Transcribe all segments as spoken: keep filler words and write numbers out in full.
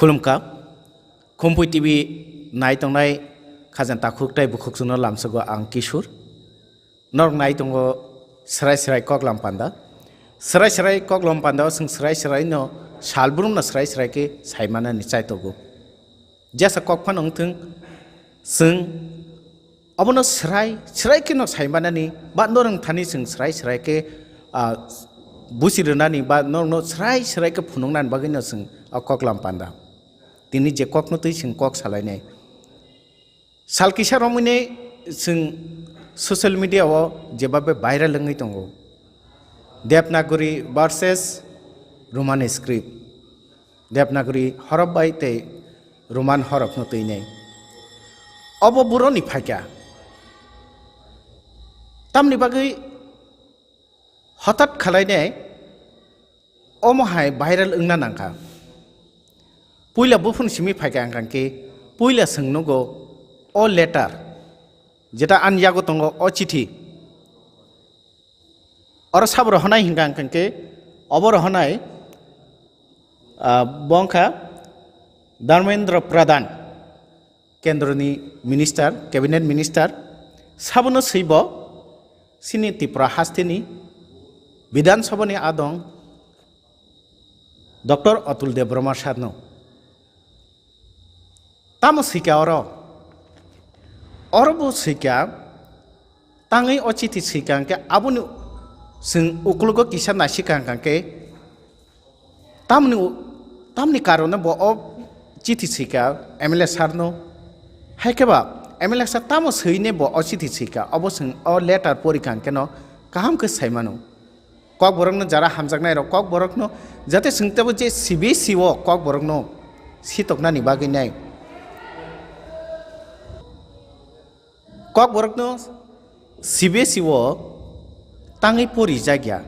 Khulumkha, Khumpui T V nai tongnai khajang takhuk tei bukhuk chwngno lamsogo ang Kishur. Norok nai tongo Srai Srai Koklam Panda. Srai Srai Koklam Panda o chwng srai srai no salbrum no srai srai khe saimanani chaitogo. Jesa kok phano wngthwng, chwng obono srai srai khe no saimanani ba norok thani chwng srai srai khe, ah, busi rwnani ba norokno srai srai khe phunuknani bagwi no chwng o Koklam Panda. Tini je kokno twi chwng kok salainai. Sal kisa romwini chwng social media o jebabe viral wngwi tongo. Devanagari versus Roman script. Devanagari horop bai tei Roman horop no twinai. Obo buroni phaikha. Tamni bagwi hotat khalainai omo hai viral wngna nangkha. Puila buphun simi phaikha hwnkha khe puila chwng nugo o letter, jeta ani yago tongo o chithi. Oro saboro honai hwnkha hwnkha khe oboro honai, ah, bongkha Dharmendra Pradhan, kendroni minister, cabinet minister, sabono swibo chini Tripura hasteni Bidhan Sabhani adong Doctor Atul Debbarma sarno. Tamo swikha oro? Oro bo swikha, tangwi o chithi swikha hwnkhe aboni chwng uklogo kisa naisika hwnkha khe tamni u-, tamni karone bo o chithi swikha M L A sir no. Hai khe ba M L A sir tamo swine bo o chithi swikha, obo chwng o letter porikha hwnkhe no kaham khe sai mano. Kokborokno jara hamjaknairok, kokborokno jate chwng teibo je C B S E o kokborokno sitoknani bagwi nai. Kokborokno C B S E o tangwi porijakya.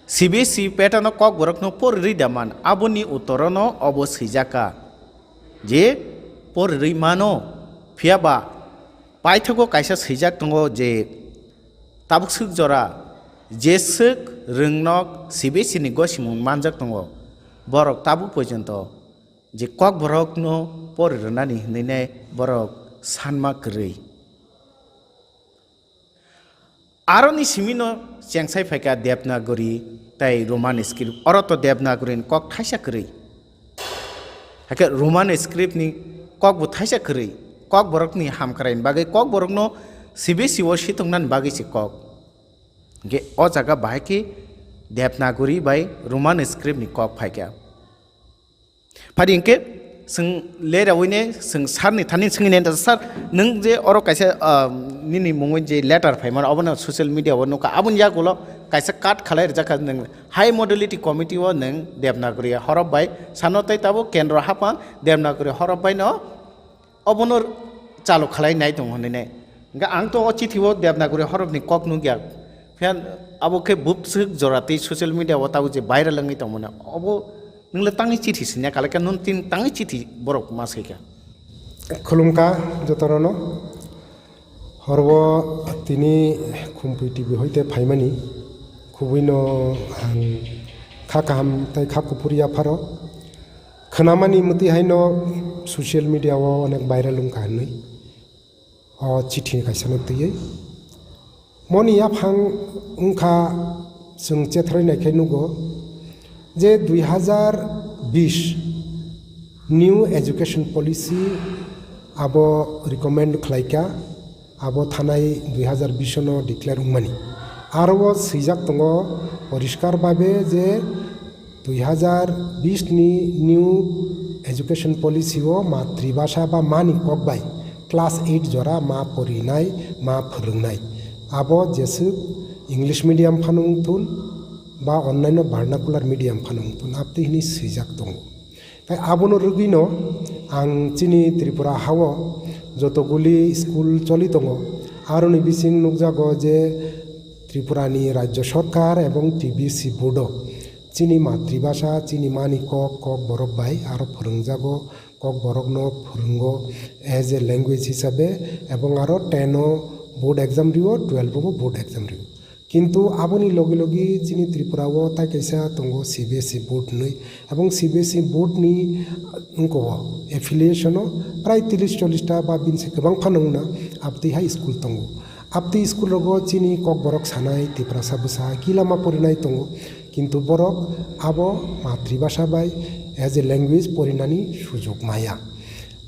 C B S E pattern o kokborokno porirwi da man, aboni uttorono obo swijaka je porirwi mano, phiya ba paithago kaisa swijak tongo je, tabuk swk jora je swk rwngnok C B S E ni gosimung manjak tongo, borok tabuk porjonto je kokborokno pori rwnani hwnwi nai borok sanma kwrwi. Aroni simino chengsai phaikha Devanagari tei Roman script. Oro to Devanagari ni kok thaisa kwrwi. Hakhe Roman script ni kok bo thaisa kwrwi. Kokborok ni hamkrai ni bagwi, kokborok no C B S E o sitoknani bagwi se kok. Hingke o jaga bahai khe Devanagari bai Roman script ni kok phaikha. Phadi hingke chwng lerawi ne chwng sir ni thani swngwi nai, "Sir, nwng je oro kaisa, ah, nini mungwi je letter phaimano, obono social media o nukha, aboni yagulo kaisa cut khalai rijak kha, nwng high modality committee o nwng Devanagari horop bai sano tei tabuk kendro haphang Devanagari horop bai no obono chalo khalai nai tongo," hinwi nai. Hingke ang to o chithi o Devanagari horop ni kok nukya. Phiya abo khe bubswk jora tei social media o tabuk je viral wngwi tongmani. Obo nwng le tangwi chithi sinya kalaikha, nwng tin tangwi chithi borok ma saikha. Khulumkha jotono no. Horbo tini Khumpui T V hoite phaimani, khubui no ang kha kaham tei kha kuphur yapharo. Khwnamani mwtwi haino social media o onek viral wngkha hinwi. O chithi kaisa no twiwi. Moni yaphang wngkha, chwng chethroi naikhe nugo je dui hazar bish new education policy abo recommend khlaikha, abo thanai dui hazar bish no declare wngmani. Aro o swijak tongo poriskar babe je dui hazar bish ni new education policy o matribhasha ba mani kok bai class eight jora ma porinai, ma phwrwngnai. Abo jeswk English medium phano wngthun ba onnaino vernacular medium phano wngthun, abtwi hwnwi swijak tongo. Tei abono rwgwino ang chini Tripura hao jotoguli school choli tongo, aroni bising nukjago je Tripurani Rajya Sorkar ebong T B C board o chini matribhasha, chini mani kok, kokborok bai aro phwrwngjago, kokborokno phwrwngo as a language hisabe, ebong aro ten o board exam rio, twelve o bo board exam rio. Kintu aboni logi logi chini Tripura o tai kaisa tongo C B S E board hinwi, ebong C B S E board ni wngkha o affiliation o prai tris chollish ta ba bini se kwbang phano wngna abtwi hai school tongo. Abtwi school rogo chini kokborok sanai Tiprasa bwsa gilama porinai tongo, kintu borok abo matribhasha bai as a language porinani sujok maya.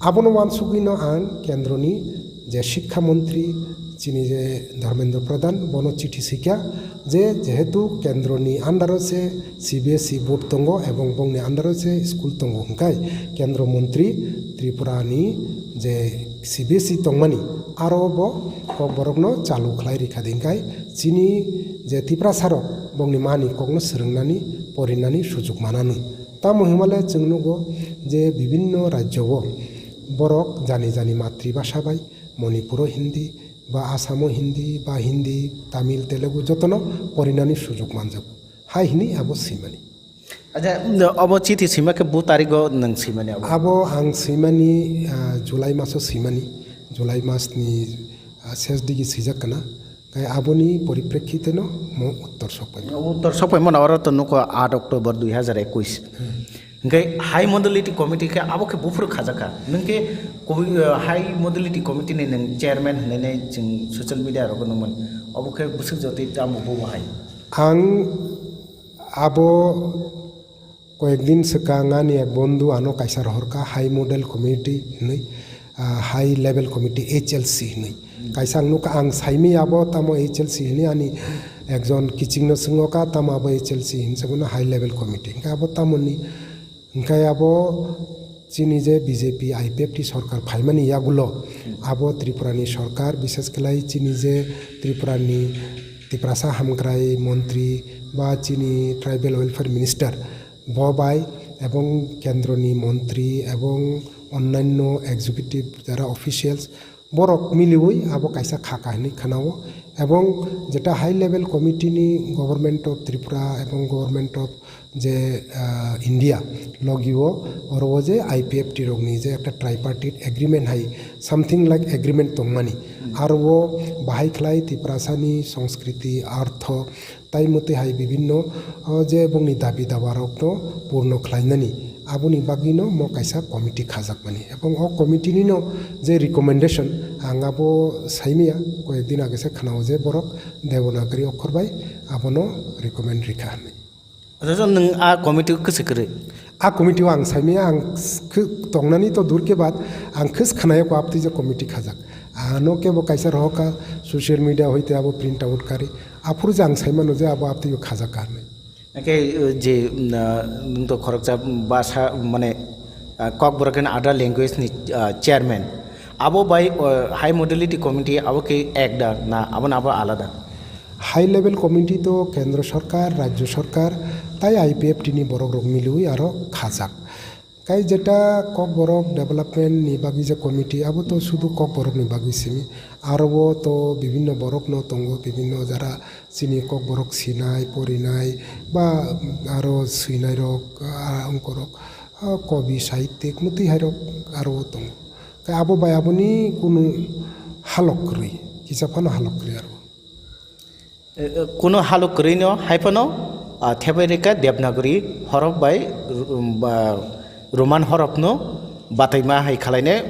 Abono uansugwino ang kendroni je Shikkha Montri chini je Dharmendra Pradhan bono chithi sikha je jehetu kendroni under o se C B S E board tongo ebong bongni under o se school tongo hwnkhe kendro montri Tripura ni je C B S E tongmani aro bo kokborokno chalu khlai rikha de hwnkhe chini je Tiprasa rok bongni mani kokno swrwngnani porinani sujok mananwi. Tamo himale chwng nugo je bibinno rajyo o borok jani jani matribhasha bai Manipuro Hindi ba Asamo Hindi ba Hindi, Tamil, Telugu jotono porinani sujok manjago. Hai hini abo swimani. Acha, obo chithi swima khe bu tarigo nwng swimani abo? Abo ang swimani, ah, July maso swimani, July masni, ah, ses digi swijak kana. Kai aboni poriprekhiteno mo uttor sokpai. Uttor sokpai mano oro to nuko aat October dui hazar ekush. Hmm. Hingke High Modality Committee khe abo khe buphuru khajakha. Nwng khe kobui, eh, High Modality Committee ni nwng chairman hinwi nai chwng social media rogo nungmani. Obo khe bwswk jotwi tamo bobo hai? Ang abo Koyekdin swkang ani ek bondhu ano kaisa rohorkha, high model committee hinwi, ah, high level committee, H L C hinwi. Kaisa ang nukha, ang saimaya abo tamo H L C hinwi, ani ekjon kichingno swngo kha, tamo abo H L C hinwi, sabono high level committee. Hwnkhe abo tamoni, hwnkhe abo chini je B J P I P F T sorkar phaimani yagulo, abo Tripurani sorkar, bishes khlai chini je Tripurani Tiprasa hamkrai montri ba chini tribal welfare minister, bo bai ebong kendroni montri ebong onnanno executive jara officials borok miliwi abo kaisa kha kahinwi khwnao, ebong jeta high level committee ni Government of Tripura ebong Government of je, ah, India logio oro o je I P F T rokni je ekta tripartite agreement hai something like agreement tongmani, aro o bahai khlai Tiprasani sanskriti, artho, tai mwtwi hai bibinno, o, je bongni dabi dawa rokno purno khlainani, aboni bagwino mo kaisa committee khajakmani. Ebong o committee nino je recommendation, ang abo saimaya, koyekdin age se khwnao je borok Devanagari okhor bai abono recommend rikha hinwi. Acha, nwng a committee o kwswi kwrwi? A committee o ang saimaya, ang khe tongnani to dur ke baad, ang khwsai khwnaya ko abtwi je committee khajak. Ano kebo kaisa rohorkha social media hoite abo print out kari. Aphuru je ang saimano je abo abtwi o khajak ka hinwi. Hwnkhe, uh, je, mm, uh, nwng to khoroksa basa, mane, uh, Kokborok and Other Language ni, uh, chairman. Abo bai, uh, High Modality Committee abo khe ek da na abo na abo alada? High level committee to kendro sorkar, rajyo sorkar, tai I P F T ni borok rok miliwi aro khajak. Kai jeta Kokborok development ni bagwi je committee, abo to sudu Kokborok ni bagwi simi. Aro bo to bibinno borok no tongo, bibinno jara chini Kokborok sinai, porinai, ba aro swinai rok, ah, ongkorok, ah, kobi, sahittik, mwtwi hai rok aro tongo. Kai abo bai aboni kunu halok kwrwi, kisa phano halok kwrwi aro. Eh, eh, kuno halok kwrwino hai phano, ah, thepai rwkha Devanagari horof bai, ru-, um, ba, Roman horofno bataima hai khwlainai,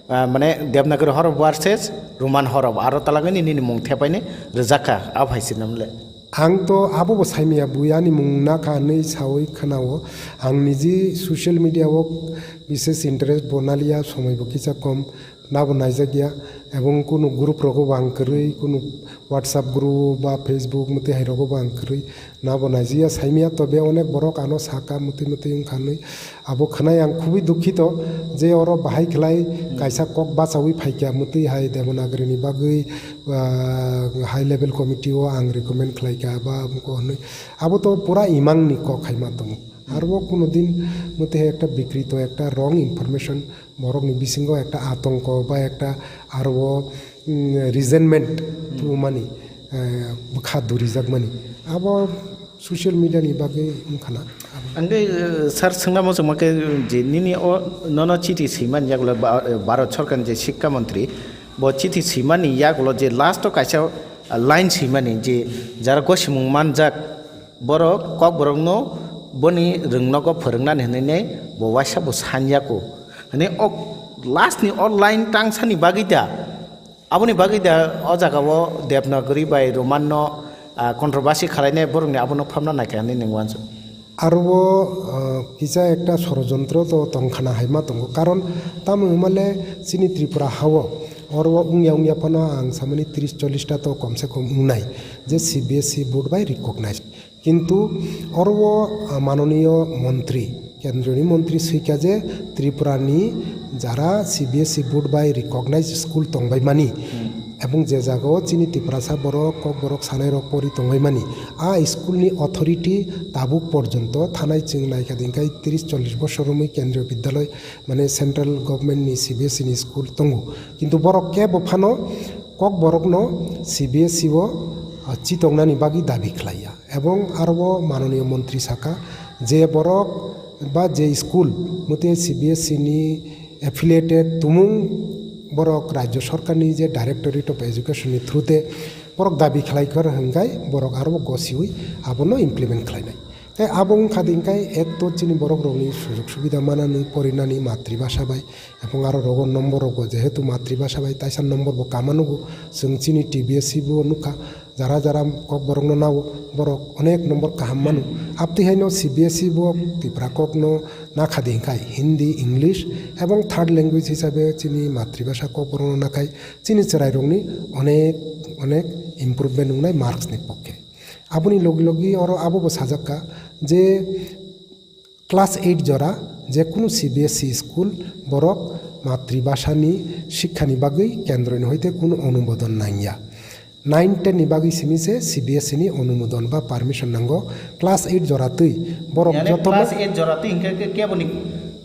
ah, mane Devanagari horof versus Roman horof, aro talagani nini mung thepaini rwjakha, abo hai se namle. Ang to abo bo saimaya, bui ani mung nakha hinwi sawi khwnao. Ang niji social media o bises interest bo naliya, somoi bo kisa kom. Nabo naijakya, ebong kunu group rogo bo ang kwrwi, kunu WhatsApp group ba Facebook mwtwi hai rogo bo ang kwrwi nabo naijakya, saimaya tobe onek borok ano saka mwtwi mwtwi wngkha hinwi. Abo khwnai ang khubui dukhito je oro bahai khlai kaisa kok bachaui phaikya mwtwi hai Devanagari ni bagwi, ah, high level committee o ang recommend khlaikha ba wngkha hinwi. Abo to pura imang ni kok hai ma tongo. Aro o kunu din mwtwi hai ekta bikrito, ekta wrong information, borokni bisingo ekta atongko ba ekta aro o, mm, resentment tubumani, eh, bwkha durijakmani. Abo social media ni bagwi wngkha na. Ang khe, eh, sir, swngna muchungma khe je nini o nono chithi swimani yagulo ba-, eh, Bharat Sarkar ni je Shikkha Montri, bo chithi swimani yagulo je last o kaisa Line swimani je jara gosimung manjak, borok kokborokno boni rwngnogo phwrwngnani hwnwi bo waisa bo sanyaku. Hwnwi o last ni o line tangsani bagwi da, aboni bagwi da o jaga o Devanagari bai Roman no, ah, controversy khwlainai borokni abono phamna naikha hwnwi nwng uansuk. Aro o, ah, kisa ekta sorojontro to tongkhana hai ma tongo, karon tamo hwnmale chini Tripura hao oro o wngya wngya phano ang samani tris chollish ta to komse kom wngnai je C B S E board bai recognized. Kintu oro o, ah, manoniyo montri, kendroni montri swikha je Tripura ni jara C B S E board bai recognized school tongbai mani, hmm, ebong je jaga o chini Tiprasa borok, kokborok sanai rok pori tongbai mani, a school ni authority tabuk porjonto thanai chwng naikha dingkhai tris chollish bosor romwi kendriyo bidyaloi, mane central government ni C B S E ni school tongo, kintu borok kebo phano kokborok no C B S E o, ah, chitoknani bagwi dabi khlaiya. Ebong aro o manoniyo montri saka je borok ba je school mate C B S E ni affiliated tumung borok Rajya Sarkarni je Directorate of Education ni through te borok dabi khlai kha hwnkhai borok aro o gosiwi abono implement khlainai. Tei abo wngkha di hwnkhai ek to chini borok rokni sujog subida manani porinani matribhasha bai, ebong aro rogo nombor rogo jehetu matribhasha bai taisa nombor bo kama nugo, chwng chini T B S E bo nukha, jara jara kokborokno nao, borok onek nombor kaham mano. Abtwi haino C B S E bo Tipra kokno nakha di hwnkhai Hindi, English ebong third language hisabe chini matribhasha kokborokno nakhai chini chwrairokni onek onek improvement wngnai marks ni pokke. Aboni logi logi oro abo bo sajak kha je class eight jora je kunu C B S E school borok matribhasha ni sikha ni bagwi kendro ni hoite kunu onumodon nangya. Nine ten ni bagwi simi se C B S E ni onumodon ba permission nango. Class eight jora twi borok Yani joto class eight jora twi hingke ke kebo ni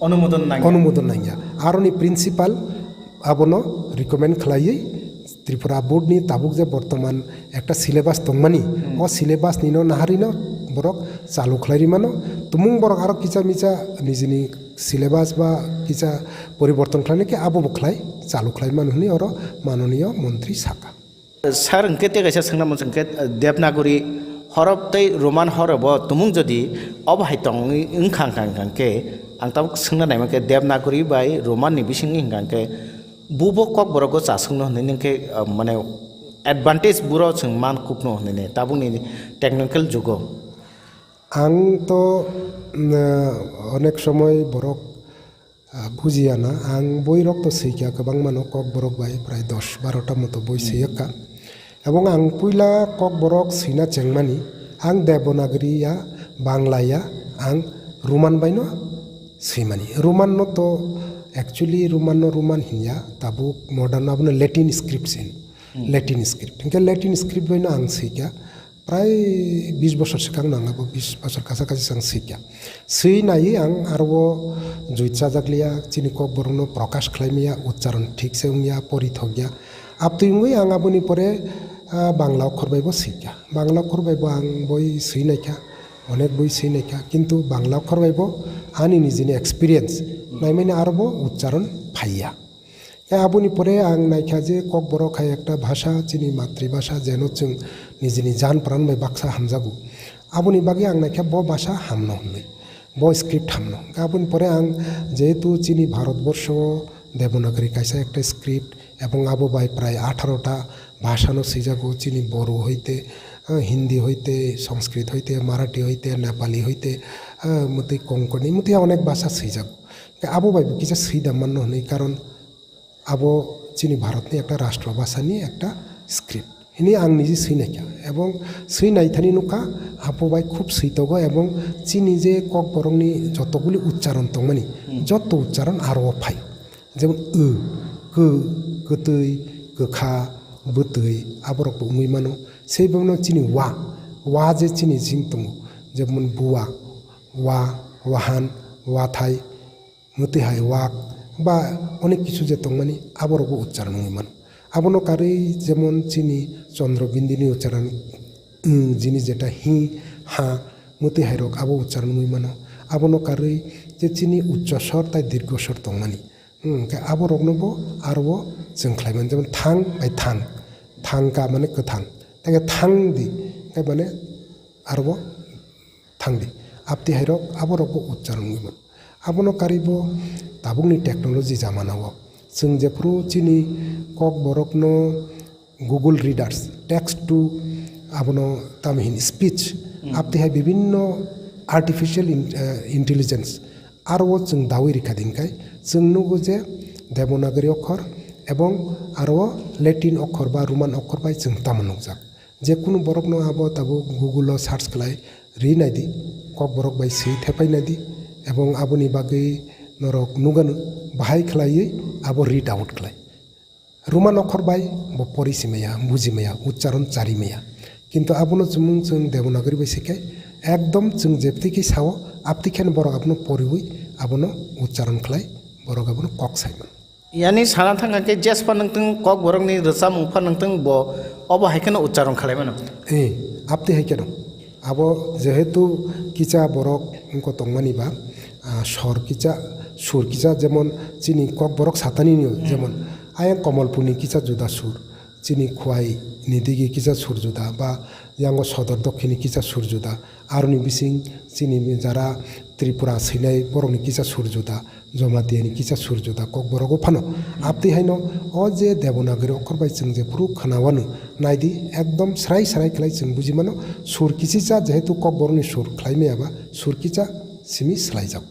onumodon nangya? Onumodon nangya. Aroni principal abono recommend khlaiwi Tripura board ni tabuk je bortoman ekta syllabus tongmani, hmm, o syllabus ni no naharino borok chalu khlai ri mano. Tumung borok aro kicha micha nijini syllabus ba kicha poriborton khlainai khe abo bo khlai chalu khlai mano hwnwi oro manoniyo montri saka. Sir, hwnkhe tei kaisa swngna muchung khe, Devanagari horop tei Roman horop o tumung jodi obo hai tongwi wngkha hwnka hwnka khe, ang tabuk swngna naima khe Devanagari bai Roman ni bisingni hwnka hwnkhe bubo kokborok o chasungno hwnwi nung khe, ah, mane advantage buro chwng man kupno hwnwi ne tabukni technical jugo. Ang to, mm, onek somoy borok, ah, bujiya na. Ang boi rok to swikha kwbangma no, kokborok bai prai dos baro ta moto boi swiyakha. Ebong ang puila kokborok swina chengmani, ang Devanagari ya, Bangla ya, ang Roman bai no swimani. Roman no to, actually Roman no Roman hinya, tabuk modern abono Latin script sin. Hmm. Latin script. Hingke Latin script bai no ang swikha. Prai bis bosor swkang no ang abo bis bosor kasa kasi ang swikha. Swi naiwi ang aro o juit chajak liya, chini kokborok no prokash khlai maya, uchcharon thik se wngya, pori thokya. Abtwi wngwi ang aboni pore, ah, Bangla okhor bai bo swikha. Bangla okhor bai bo ang boi swi naikha, onek boi swi naikha, kintu Bangla okhor bai bo ani nijini experience naimani aro bo uchcharon phaiya. Tei aboni pore ang naikha je kokborok hai ekta bhasha, chini matribhasha, jeno chwng nijini jan pran bai baksa hamjago. Aboni bagwi ang naikha bo bhasha hamno hwnwi, bo script hamno. Aboni pore ang jehetu chini Bharatborsho o Devanagari kaisa ekta script, ebong abo bai prai atharo ta bhasha no swijago, chini Bodo hoite, ah, Hindi hoite, Sanskrit hoite, Marathi hoite, Nepali hoite, ah, mutwi Konkoni, mutwi onek bhasha swijago. Tei abo bai bo kisa swida manno hwnwi, karon abo chini Bharatni ekta rashtra bhasani ekta script hwnwi ang niji swi naikha, ebong swi naithani nukha, abo bai khub swi tongo, ebong chini je kokborokni jotoguli uchcharon tongmani, hmm, joto uchcharon aro o phai, jemon, ü, kü, kwtwi, kwkha, bwtwi, aborokbo wngwi mano. Sei bono chini wa, wa je chini jing tongo, jemon, bua, wa, wahan, wathai, mwtwi hai wak ba onek kisu je tongmani, aborokbo uchcharon wngwi mano. Abono karwi jemon chini Chandra Binduni uchcharon, mm, jini jeta hi, ha, mwtwi hai rok abo uchcharon wngwi mano. Abono karwi je chini uchcha sor tai dirgho sor tongmani, mm, hwnkhe aboroknobo aro o chwng khlai mano, jemon thang bai thang, thangka mane kwthang, Thang di, khe mane aro thang di. Abti hai rok, abo rok bo uchcharon wngwi mano. Abono karwi bo tabukni technology jamana o chwng jephuru chini Kokborokno Google Readers, text to abono tamo hini speech, Hmm. abti hai bibinno artificial in-, eh, intelligence aro o chwng dawi rikha din khai chwng nugo je Devanagari okhor ebong aro o Latin okhor ba Roman okhor bai chwng tamo nukjak. Je kunu borokno abo tabuk Google o search khlai ri nai di, Kokborok bai swi thepai nai di, ebong aboni bagwi norok nugano bahai khlaiwi abo read out khlai. Roman okhor bai bo pori si maya, buji maya, uchcharon chari maya. Kintu abono chumung chwng Devanagari bai se khe ekdom chwng jepti khe sao, apti khe borok abono poriwi abono uchcharon khlai, borok abono kok sai mano. Yani sana thangkha khe jespa nangtwng Kokborokni rwchapmung pha nangtwng bo obo hai kheno uchcharon khlai mano. Eh, apti hai kheno. Abo jehetu kicha borok wngkha tongmani ba, ah, sor kicha, sur kicha jemon chini Kokborok satani ni Hmm. jemon ayang Komolpurni kicha juda sur, chini Khwai ni digi kicha sur juda ba yango Sodor Dokkhinni kicha sur juda. Aroni bising chini jara Tripura swinai borokni kisa sur juda, Jamatia ni kisa sur juda, Kokborok o phano. Abtwi haino o je Devanagari okhor bai chwng je phuru khwnawano, naidi ekdom srai srai khlai chwng buji mano, sur kichicha jehetu Kokborokni sur khlai maya ba sur kicha simi swlaijak.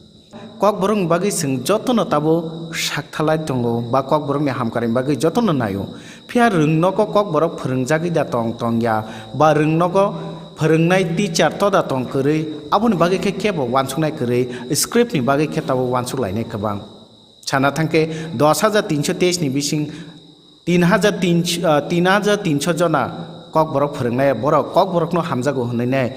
Kokborokni bagwi chwng jotono tabuk sakthalai tongo ba Kokborokni hamkrai bagwi jotono naio. Phiya rwngnogo Kokborok phwrwngjagwi da tong, tong ya, ba rwngnogo phwrwngnai teacher to da tong kwrwi, aboni bagwi khe kebo uansuknai kwrwi, script ni bagwi khe tabuk uansuk lainai kwbang. Sana thangkhe dos hajar tinsho teis ni bising tin hajar tin, ah, tin hajar tinsho jona Kokborok phwrwngnai, borok Kokborokno hamjago hwnwi nai.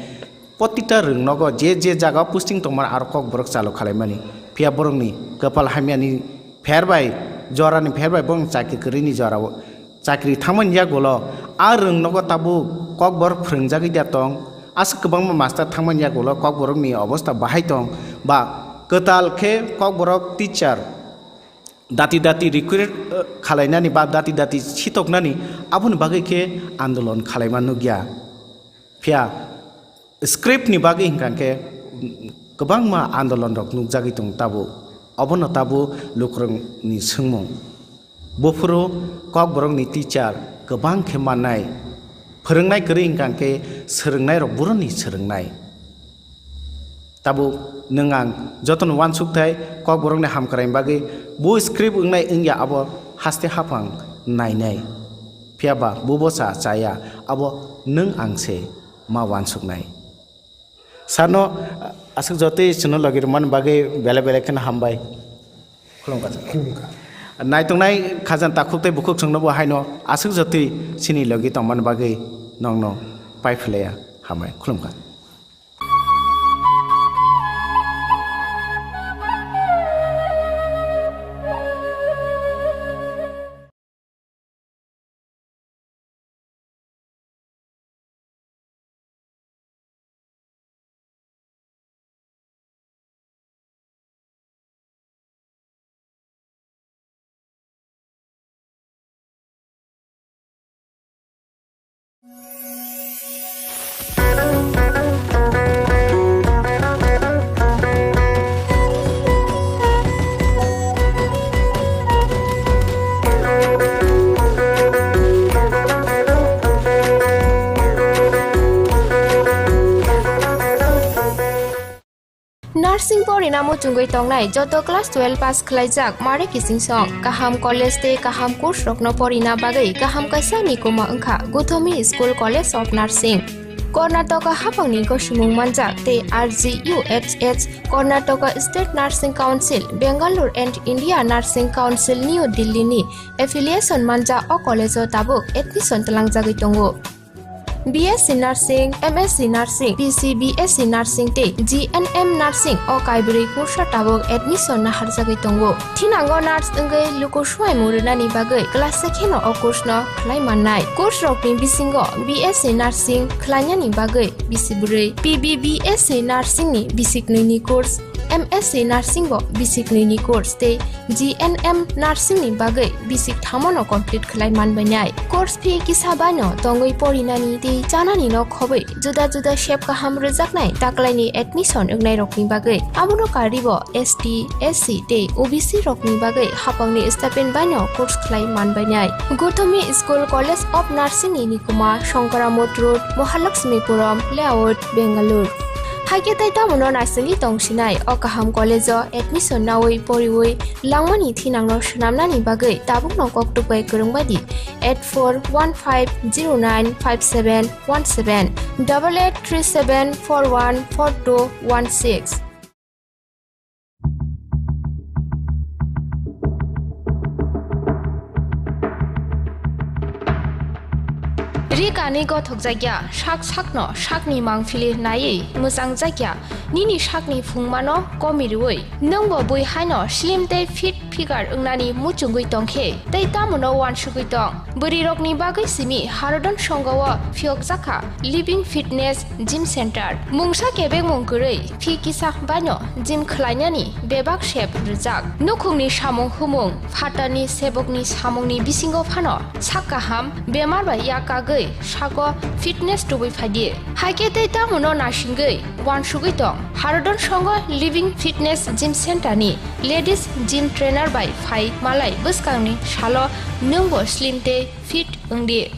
Protita rwngnogo je je jaga posting tongmani aro Kokborok chalo khalaimani. Phiya borokni kwpal hamyani pher bai, jorani pher bai borokni chakri kwrwini jorao chakri thangmani yagulo a rwngnogo tabuk Kokborok phwrwngjagwi da tong. Aswk kwbangma master thangmani yagulo Kokborokni obosta bahai tong ba kwtal khe Kokborok teacher dati dati recruit, eh, khalainani ba dati dati sitoknani aboni bagwi khe andolon khalaima nukya. Phiya script ni bagwi hinkha khe kwbangma andolon rok nukjagwi tongo tabuk. Obono tabuk lukurokni swngmung. Buphuru Kokborokni teacher kwbang khe mannai. Phwrwngnai kwrwi hinkha khe swrwngnai rok buroni swrwngnai. Tabuk nwng ang jotono uansukthai Kokborokni hamkrai bagwi bo script wngnai wngya abo haste haphang nainai. Phiya ba bo bo cha chaya abo nwng ang se ma uansuknai. Sano aswk jotoi chwngno logi rwmani bagwi belai belai kheno hambai. Khulumkha. Khulumkha. Naitongnai khajang takhuk tei bukhuk chwngno bo haino aswk jotoi chini logi tongmani bagwi nongno pai phlaiya hambai. Khulumkha. Nursing porina muchungwi tongnai joto class twelve pass khwlaijak mare kiching song, kaham college tei kaham course rokno porina bagwi kaham kaisa ni kuma wngkha Guthomi School College of Nursing. Karnataka haphangni gosimung manjak tei R G U H H, Karnataka State Nursing Council, Bangalore and India Nursing Council, New Delhi ni affiliation manjak o college o tabuk admission twlangjagwi tongo. B S C Nursing, M S C Nursing, P C B S C Nursing tei G N M Nursing o kaibrwi kursa tabuk admission naharjagwi tongo. Thinango nurse wngwi luku swmai mung rwnani bagwi class se kheno o course no khlai mannai. Course rokni bisingo B S C Nursing khlainani bagwi bisi bwrwi, P B B S C Nursing ni bisi kwnwi ni course, M S C Nursing bo bisik nwi ni course tei G N M Nursing ni bagwi bisik thamo no complete khlai man bainai. Course fee kisa bai no tongwi porinani tei chanani no khobwi juda juda sep kaham rwjaknai taklaini admission wngnairokni bagwi. Abono karwibo S T, S C tei O B C rokni bagwi hapangni stipend baino course khlai manbainai. Gothomi School College of Nursing ni nikuma Shankaramot Road, Mahalakshmipuram Layout, Bengaluru. Haikhe tei tamono naisingwi tongsinai o kaham college-o admission naui poriui langmani thinangno swnamnani bagwi tabukno koktwk bai kwrwng bai di. Eight four one five zero nine five seven one seven, double eight three seven four one four two one six. Ri kanwi gothokjakya, sak sakno sakni mangpili naiwi mwchangjakya, nini sakni phungmano komirwi, nwngbo bui haino slim tei fit figure wngnani muchungwi tongkhe tei tamono uansugwi tong. Bwrwirokni bagwi simi Harodon Songho-o phiyokjakha Living Fitness Gym Center. Mungsa kebengmung kwrwi phi kisa baino gym khlainani bebak sep rwjak. Nukhungni samung humung, phatarni sebokni samungni bisingo phano sak kaham bemar bai yak kagwi sago fitness tubui phaidi. Haikhe tei tamono naisingwi uansugwi tong. Harodon Songho Living Fitness Gym Center ni Ladies Gym Trainer bai phai malai bwskangni salo nwngbo slim tei fit wngdi.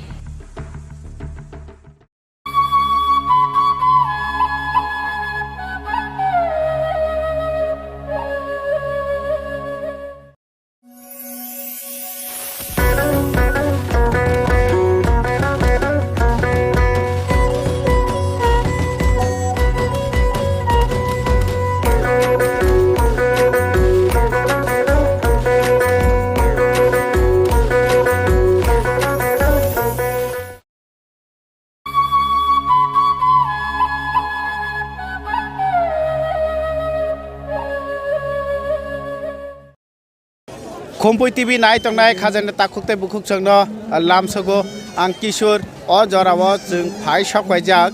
Khumpui T V nai tongnai khajani takhuk tei bukhuk chwngno lamsogo ang Kishore. O jorao chwng phai sok paijak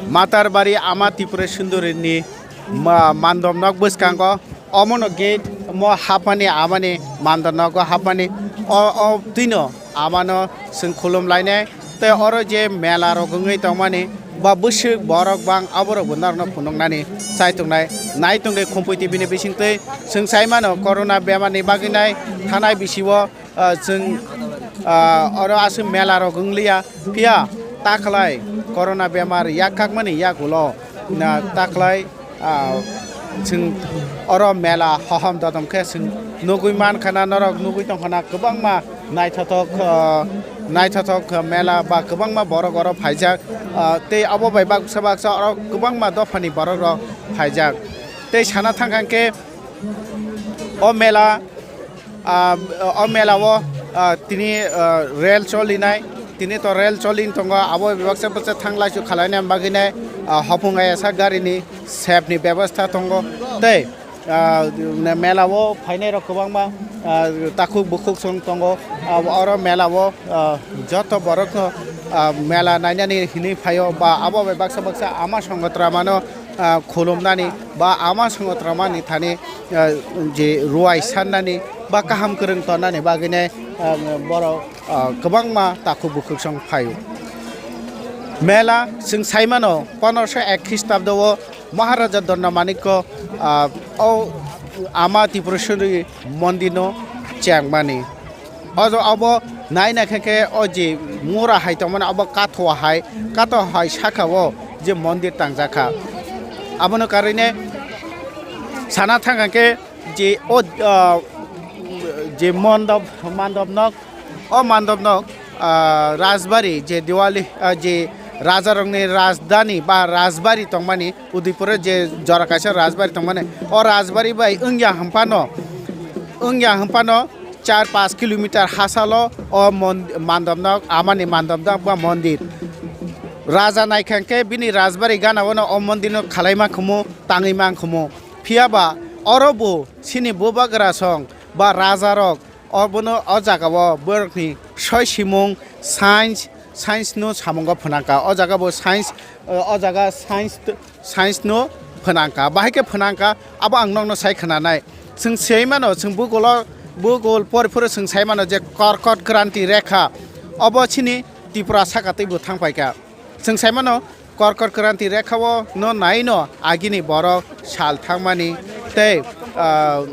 Matarbari Ama Tripura Sundori ni ma-, mandom nok bwskango. Omono gate mo hapmani amani mandom nogo hapmani. O, o twino amano chwng khulum lainai. Tei oro je mela rok wngwi tongmani, ba bwswk borok bang aborok bo norokno phunuknani chai tongnai. Nai tongdi Khumpui T V ni bisingtwi chwng sai mano corona bemar ni bagwi nai thanai bisio, ah, chwng, ah, oro aswk mela rok wngliya. Phiya takhlai corona bemar yak kakmani yagulo, na takhlai Ah, chwng oro mela hohom dodom khe chwng nugui mankha na, norok nugui tongkha na, kwbangma naithothok, ah, naithothok mela ba kwbangma borok oro phaijak. Ah, tei abo bai baksa baksa oro kwbangma dophani borok rok phaijak. Tei sana thangkha khe o mela Ah, o mela o, ah, tini, ah, rel cholinai, tini to rel cholin tongo, abo bebaksa bwsa thanglaisu khalaina bagwinai, ah, hopung ayasa garini sepni bebostha tongo. Tei, ah, mela o phainai rok kwbangma, ah, takhuk bukhuk song tongo. Ah, oro mela o, ah, joto borokno, ah, mela nainani hinwi phaio ba abo bebaksa bwsa ama songotra mano, ah, khulumnani ba ama songotra mani thani, ah, je ruai sannani ba kaham kwrwng tonnani bagwinai, ah, borok, ah, kwbangma takhuk bukhuk song phaio. Mela chwng saimano pondroso ek Khristobdo o Maharaja Dondamanikko, ah, o Ama Tripureshwari mondirno chengmani. O jo abo nai naikha khe o je mura hai tongmani abo kathoa hai, kathoa hai saka o je mondir tangjakha. Abono karine sana thangkha khe je o, ah, je mondop, mandop nok, o mandop nok, ah, Rajbari je Diwali, ah, je rajarokni rajdhani ba Rajbari tongmani, Udaipuro je jora kaisa Rajbari tongmani, o Rajbari bai wngya hwnphano, wngya hwnphano char panch kilometer hasalo o mon-, mandopnok, amani mandopnok ba mondir. Raja naikha khe bini Rajbari gana-o no o mondirno khalaima khumu, tangwi man khumu. Phiya ba oro bo chini bubagra song ba rajarok obono o jaga-o borokni soi simung science, science no samungo phwnangkha. O jaga bo science, o jaga science, science no phnangkha, bahai khe phnangkha, abo ang nokno sai khwnanai. Chwng sai mano, chwng bukulo, bukul pori phuru chwng sai mano je Korkot Kranti Rekha, obo chini Tripura saka twibo thang paikha. Chwng sai mano, Korkot Kranti Rekha-o no nai no agini borok sal thangmani tei, ah,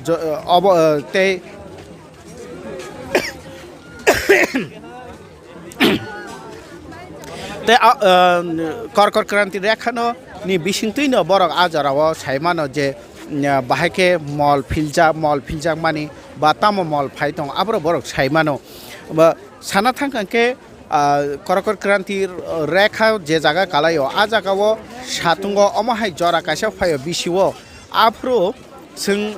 jo-, obo, ah, tei, tei, ah, ah, Korkot Kranti Rekha no ni bisingtwi no borok a jora o sai mano je, ah, bahai khe mol philjak, mol philjak mani ba tamo mol phai tong, aboro borok sai mano. Ba sana thang khe, ah, Korkot Kranti Rekha je jaga kalai o, a jaga o satung o omo hai jora kaisa phai o bisi o. Aphuru chwng,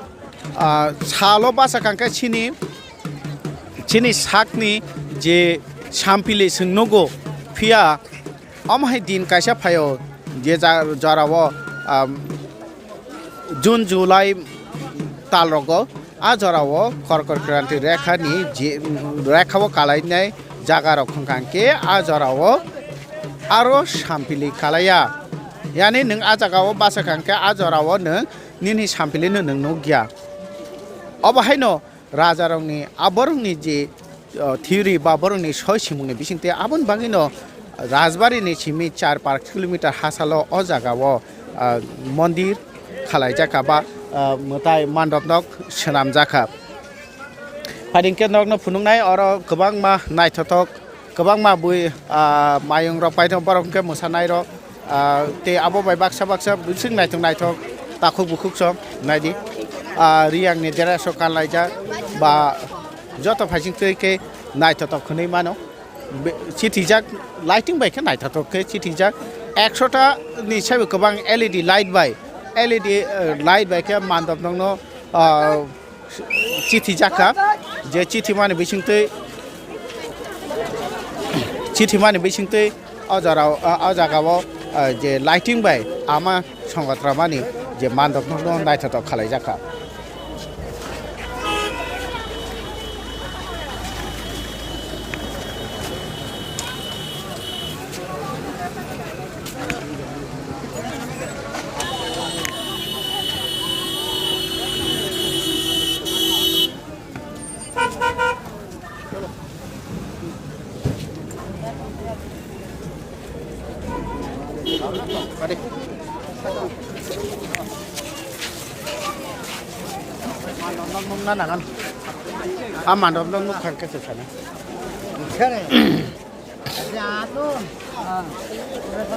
ah, salo basa kang khe chini, chini sakni je sampili chwng nugo, phiya omo hai din kaisa phai o, je ja-, jora o, ah, June, July tal rogo a jora o Korkot Kranti Rekha ni je, Rekha o kalai nai jaga rok hwnkha khe a jora o aro sampili kalai ya. Yani nwng a jaga o basa kang khe a jora o nwng nini sampili no nwng nuk ya. Obo hai no raja rok ni, a borok ni je, o, theory ba borok ni soi simung ni bising twi aboni bagwi no Rajbari ni simi char par kilometer ha salo o jaga o, ah, mondir khalai jakha ba, ah, mwtai mandop nok swnam jakha. Phaidi hwnkhe nokno phunuknai oro kwbangma naithothok, kwbangma bui, ah, mayung rok paithok borok hwnkhe mwsanai rok, ah, tei abo bai baksa baksa bising naithok naithok takhuk bukhuk song naidi. Ah, riyang ni dress rok kanlaijak ba joto phaising twi khe naithothok hwnwi mano. Be-, chithijak lighting bai khe naithothok khe chithijak. Ekshota ni saibo kwbang L E D light bai, L E D, eh, light bai khe mandop nokno, ah, chithijak kha. Je chithimani bisingtwi, chithimani bisingtwi o jora, o, o jaga o, ah, je lighting bai ama songotramani je mandop nokno naithothok khalai jakha. Ah, mandop no nuk kha khe se sana.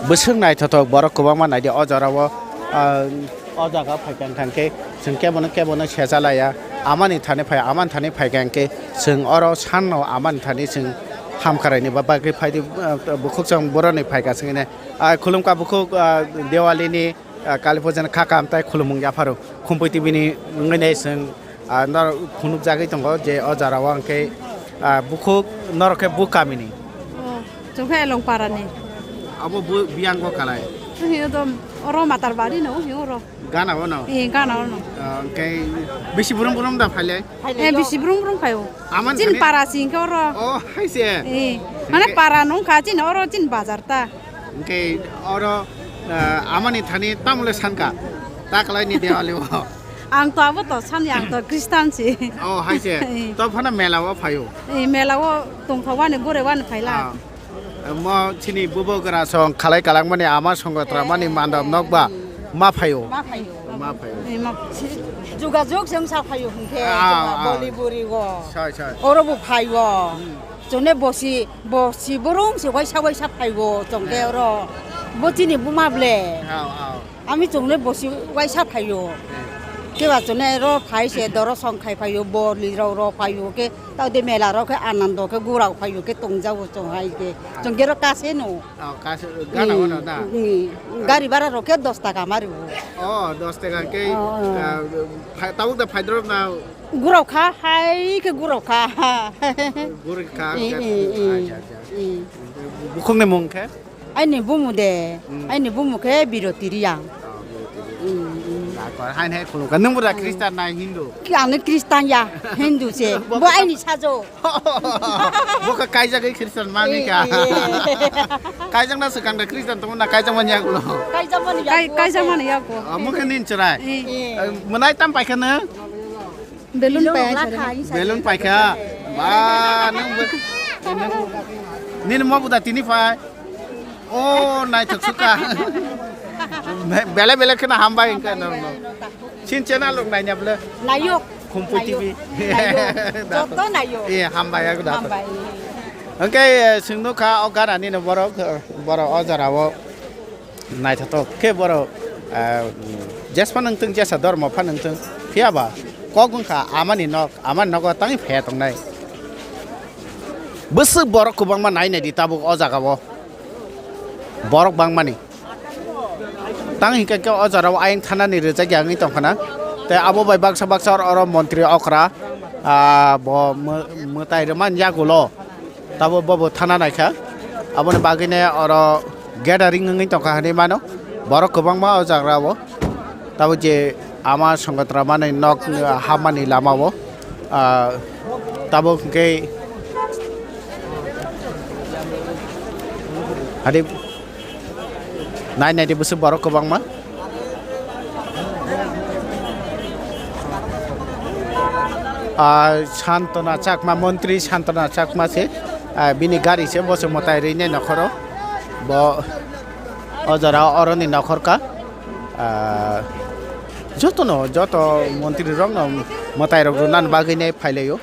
Bwswk naithothok borok kwbangma naidi o jora o, ah, o jaga o phaikha wngkha khe chwng kebono kebono secha laiya, amani thani phai amani thani phaikha khe chwng oro sanno amani thani chwng hamkaraini ba bagwi phaidi, ah, bukhuk chwng boroni phaikha chwng hwnwi, ah, khulumkha bukhuk, ah, Diwali ni, ah, Kali puja ni kha kaham tai khulumung yapharo Khumpui T V ni wngwi nai chwng. Ah, norok phunukjagwi tongo je o jora o hwnkhe, ah, bukhuk norok khe bu kamini? Oh, chwng khe Elongpara ni. Abo bu biyang go kalai? Chwng hino do oro Matarbari no, hino oro. Gana o no? Eh, gana o no. Ah, hwnkhe bisi brum brum da phailai? Eh, bisi brum brum phaio. Aman chini para sing khe oro. Oh, hai se. Eh, mane para nung kha chini oro chini bazar ta. Hwnkhe oro, ah, amani thani tamole sankha, taklaini Diwali o? Ang to abo to sani, ang to Khristan si. Oh, hai se. Eh. To phano mela o phaio? Eh, mela o tongthok wani, gure wani phaila. Ah. Mo chini bubo gra song khalai kalangmani ama songotra mani mandop nokba ma phaio? Ma phaio. Ma phaio. Eh, ma. Jugajug jeng sa phaio hwnkhe, ah, chwng ah. Boli buri o. Sai, sai. Oro bo phaio. Hmm. Chwngno bosi, bosi brum se waisa waisa phaibo chwngke oro. Bo chini buma ble. Ao, ao. Ami chwngno bosi waisa phaio. Hmm. Keba chwngno oro phai se doro song khai phaio, boli rok ro phaio ke, tao de mela rok khe anando khe gurao phaio ke tongjago chwng hai ke. Chwngke ro kase no. Ao, kase gana wano na? Hmm. Gari bara rok khe dos taka mari bo. Oh, dos taka ke, oh, oh. Ah, phai-, tabuk da phaidrop na? Gurao kha, hai khe gurao kha. Gurao kha, eh, kha. Eh, eh. Acha, acha. Eh. Bukhukni mung khe? Aini bumu de, hmm. Aini bumu khe Biroti Riyang. Oh, Biroti Riyang. Hmm, hmm. Acha, Hai hai khulumkha. Nwng bwrwi Khristan na Hindu? Ang Khristan ya, Hindu se. Bo aini sajo. Bo kha kaijagwi Khristan mani kha. Eh, eh. Kaijakna swkang da Khristan tongmani na kaijak mani yagulo? Kaijak mani yagulo. Kaijak mani yagulo. Omo khe nini chwrai. Eh. Eh, mwnai tam paikha nw? Belun pai. Belun paikha. Ba, nwng bo, nwng, nini mo buda tini pai. O, naithok sukha. Be-, bele bele kheno hambai wngkha norokno. Sin channel rok naina bwle? Naio. Khumpui Naio. T V. Naio. Joto naio. Eh, hambai, ag dato. Hambai. Hwnkhe, eh, chwng nukha o ganani no borok, eh, borok o jora o naithotok khe borok, eh, jesphano wngthung, jesa dormo phano wngthung, phiya ba kok wngkha amani nok, amani nogo tangwi phaiya tongnai. Bwswk borok kwbangma nai nai di tabuk o jaga o. Borok bangmani. Tang hinkhe khe o jora o ayang thanani rwjak ya wngwi tongkha na. Tei abo bai baksa baksa oro, oro montri okra, ah, bo mw-, mwtai rwmani yagulo. Tabuk bo bo thana naikha. Aboni bagwi ne oro gathering wngwi tongkha hinwi mano. Borok kwbangma o jaga o. Tabuk je ama Songotra mani nok, ah, hapmani lama o. Ah, tabuk hwnkhe hari nai nai di bwswk borok kwbangma. Ah, Santona Chakma, montri Santona Chakma se, ah, bini gari se, bo se mwtai rwinai nokhoro. Bo o jora oroni nokhor ka. Ah, jotono, joto montri rokno mwtai rok rwnani bagwi nai phailaio.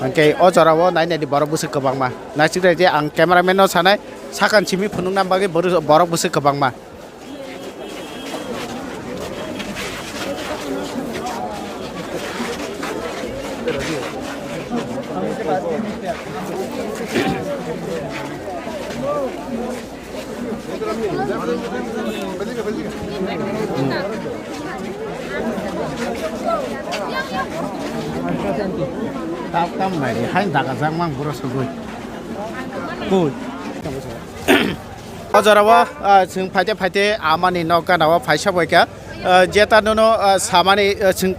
Hwnkhe o jora o nai nai di borok bwswk kwbangma. Naisik rai di ang cameraman no sanai, sakang simi phunukna bagwi boru-, borok bwswk kwbangma. Tam, tam nai, hai daga jak mang boro sogwi. Koi. O jora o, ah, chwng phaite phaite amani nok gana o phaisa bai kha. Ah, jeta nono, ah, samani, ah, chwng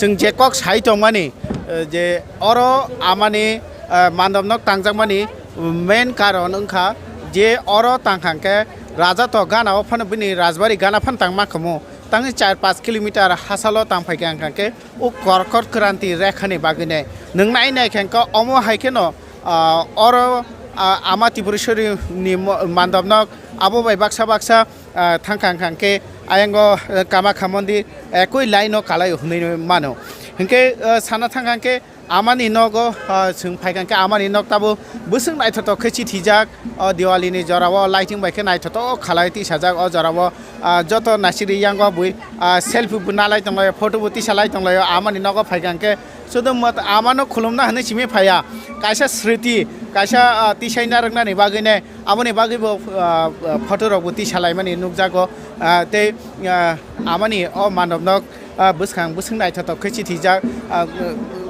Chwng je kok sai tongmani, eh, je oro amani, eh, mandopnok tangjakmani main karon wngkha je oro tangkha hwnkhe raja to gana o phano bini rajbari gana phano tangma khamu. Tangwi char panch kilometer hachalo tangphaikha hwnkha hwnkhe o korkot kranti rekhani bagwinai nwng nai nai khe hwnkhe omo hai kheno, ah, oro, ah, ama Tripureshwari ni mo-, mandopnok abo bai baksa baksa ah, thangkha wngkha hwnkhe ayang o, eh, Kamakha mondir ekoi line o kalai o hwnwi mano. Hwnkhe, eh, sana thangkha hwnkhe amani nogo, ah, chwng phaikha hwnkhe amani nok tabuk bwswk naithotok khe chithijak. O Diwali ni jora o lighting bai khe naithotok khalai tisajak o jora o, ah, joto naisiri yang o bui, ah, selfie bo nalai tonglaio, photo bo tisalai tonglaio. Amani nogo phaikha hwnkhe Sudu mat-, amano khulumna hwnwi simi phaiya. Kaisa sriti, kaisa, ah, tisaina rwknani bagwi ne, aboni bagwi bo, ah, ah, photo rok bo tisalaimani nukjago. Ah, tei, ah, amani o mandopno, ah, bwskang bwswk naithotok khe chithijak. Ah,